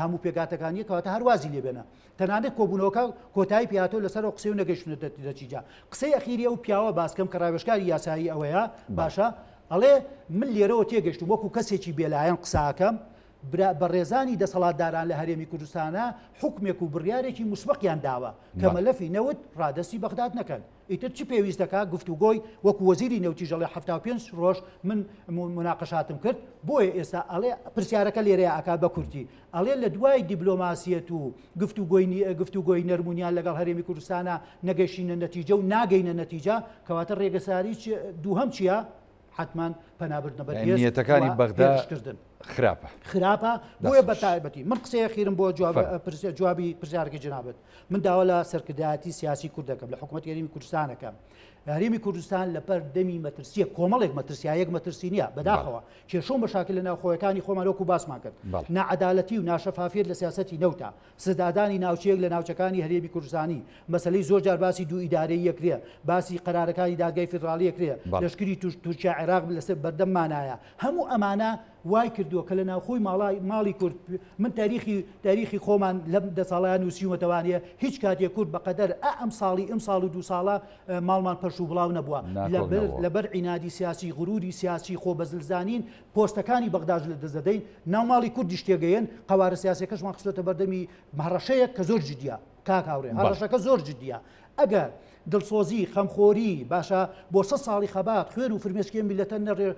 B: هەموو پێکاتەکانیە کەواتە هەروازی لێبێنە تەنانەت کۆبوونەوەکە کۆتایی پیاتۆ لەسەر ئەو قسەی و نەگەیشتنە دەچیجا قسەی ئەخیری ئەو پیاوە باسکەم کە ڕاوێژکاری یاسایی ئەوەیە باشە ئەڵێ من لێرەوە تێگەشتم وەکو کەسێکی بێلایەن قساکەم برا بەڕێزانی دەسەڵاتداران لە هەرێمی کوردستانا حوکمێک و بڕیارێکی موسبەقیان داوە کە مەلەفی نەوت ڕادەستی بەغداد نەکەن ئیتر چ پێویست دەکا گفتوگۆی وەکو وەزیری نەوتیش ئەڵێ 75 ڕۆژ من مناقەشاتم کرد بۆیە ئێستا ئەڵێ پرسیارەکە لێرەیە ئەکات بە کورتی ئەڵێ لە دوای دیبلۆماسیەت و گفتوگۆی گفتوگۆی نەرمونیان لەگەڵ هەرێمی کوردستانا نەگەشتینە نەتیجە و ناگەینە نەتیجە کەواتە ڕێگەساری دووهەم چییە؟ حەتمەن پەنابردنە بەر هێز
A: نیەتەکانی
B: و
A: بەغدا
B: هێرشکردن
A: خراپە.
B: خراپە
A: دەست
B: بۆیە
A: خۆش.
B: بەتایبەتی من قسەی ئەخیرم بۆ جواب
A: فەرموو.
B: پرسیار جوابی پرسیارەکەی جەنابت من داوا لە سەرکردایەتی سیاسی کورد دەکەم لە حکوومەتی هەرێمی کوردستان دەکەم هەرێمی کوردستان لەپەر دەمی مەترسیە کۆمەڵێک مەترسیا یەک مەترسی نییە
A: بەڵێ.
B: بەداخەوە کێشە و مەشاکل لە ناوخۆیەکانی خۆمان وەکو باسمان کرد
A: بەڵێ.
B: ناعەدالەتی و ناشەفافیەت لە سیاسەتی نەوتە سزادانی ناوچەیەک لە ناوچەکانی هەرێمی کوردستانی، مەسەلەی زۆر جار باسی دوو ئیدارەیی ئەکرێ، باسی قەرارەکانی دادگای فیدڕاڵی ئەکرێ، لەشکری تورکیا عێراق لەسەر بەردەممانایە، هەموو ئەمانە وای کردووە کە لە ناوخۆی ماڵای ماڵی کورد من تاریخی تاریخی خۆمان لەم دە ساڵەیا نووسیومەتەوانێ هیچ کاتێ کورد بە قەدەر ئا ئەم ساڵی ئەم ساڵ و دوو ساڵە ماڵمان پەرش و بڵاو نەبووە
A: ناکۆک نەبووە.
B: لەبەر عینادی سیاسی غروری سیاسی خۆ بەزلزانین پۆستەکانی بەغداش لەدەست دەدەین، ناو ماڵی کوردیش تێگەیەن، قەوارە سیاسیەکەشمان خستۆتە بەردەمی هەڕەشەیەک کە زۆر جدیە کاک هاوڕێ، هەڕەشەکە زۆر جدیە، ئەگەر دڵسۆزی، خەمخۆری، باشە بۆ سە ساڵی خەبات، خوێن و فرمێسکی ئەم میللەتە نەڕێ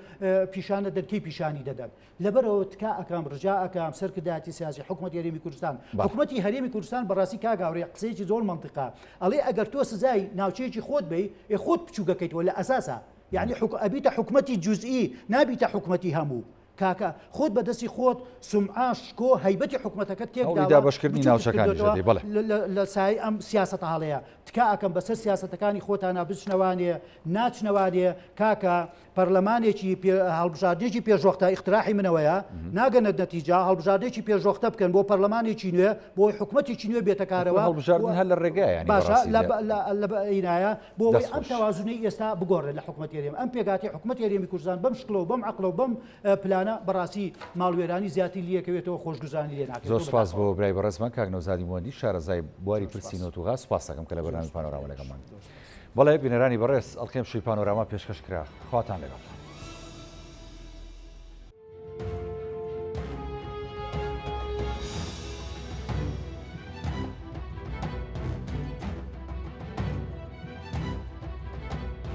B: پیشان نەدەن کەی پیشانی دەدەن؟ لەبەرئەوە تکا ئەکەم، ڕجا ئەکەم سەرکردایەتی سیاسی حکومەتی هەرێمی کوردستان، حکومەتی هەرێمی کوردستان بەڕاستی کاک هاوڕێ قسەیەکی زۆر مەنتیقە، ئەڵێ ئەگەر تۆ سزای ناوچەیەکی خۆت بەی، ئێ خۆت بچووکەکەیتەوە لە ئەساسا، یەعنی حک ئەبیتە حکومەتی جوزئی نابیتە حکومەتی هەموو کاکە خۆت بە دەستی خۆت سومعە شکۆ هەیبەتی حکومەتەکەت تێک
A: هەوڵی
B: داوە
A: دابەشکردنی
B: بچووکت
A: ناوچەکانیش
B: کردۆتەوە
A: دەدەی بەڵێ.
B: لە لە لە سایەی ئەم سیاسەتە هەڵەیە تکا ئەکەم بەسەر سیاسەتەکانی خۆتانا بچنەوانێ ناچنەوانێ کاکە پەرلەمانێکی پێ هەڵبژاردنێکی پێشوەختە ئیقتراحی منەوەیە ناگەنە نەتیجە هەڵبژاردنێکی پێشوەختە بکەن بۆ پەرلەمانێکی نوێ بۆ حکومەتێکی نوێ بێتە کارەوە
A: هەڵبژاردن هەر لە ڕێگایە یانی
B: باشە
A: بەڕاستی
B: لە
A: لە
B: لە لە ئینایە بۆ ئەوەی
A: دەست
B: ئەم
A: خۆش.
B: تەوازنەی ئێستا بگۆڕێت لە حکومەتی هەرێم ئەم پێکهاتەی حکومەتی هەرێمی کوردستان بەم شکڵە و بەم عەقڵە و بەم پلانە بەڕاستی ماڵوێرانی زیاتری لێکەوێتەوە خۆشگوزرانی لێ
A: زۆر
B: ناکەوێتەوە
A: سوپاس بۆ
B: بەداخەوە.
A: برای بەڕێزمان کاک نەوزادی موەندی شارەزای بواری
B: زۆر
A: پرسی
B: سوپاس.
A: نەوت و غاز سوپاس دەکەم کە لە
B: زۆر
A: بەرنامەی
B: سوپاس
A: پانۆراما
B: برای
A: لەگەڵمان
B: زۆر سوپاس.
A: بەڵێ بینەرانی بەڕێز ئەڵقەی ئەمشەوی پانۆراما پێشکەش کرا خواتان لەگەڵ.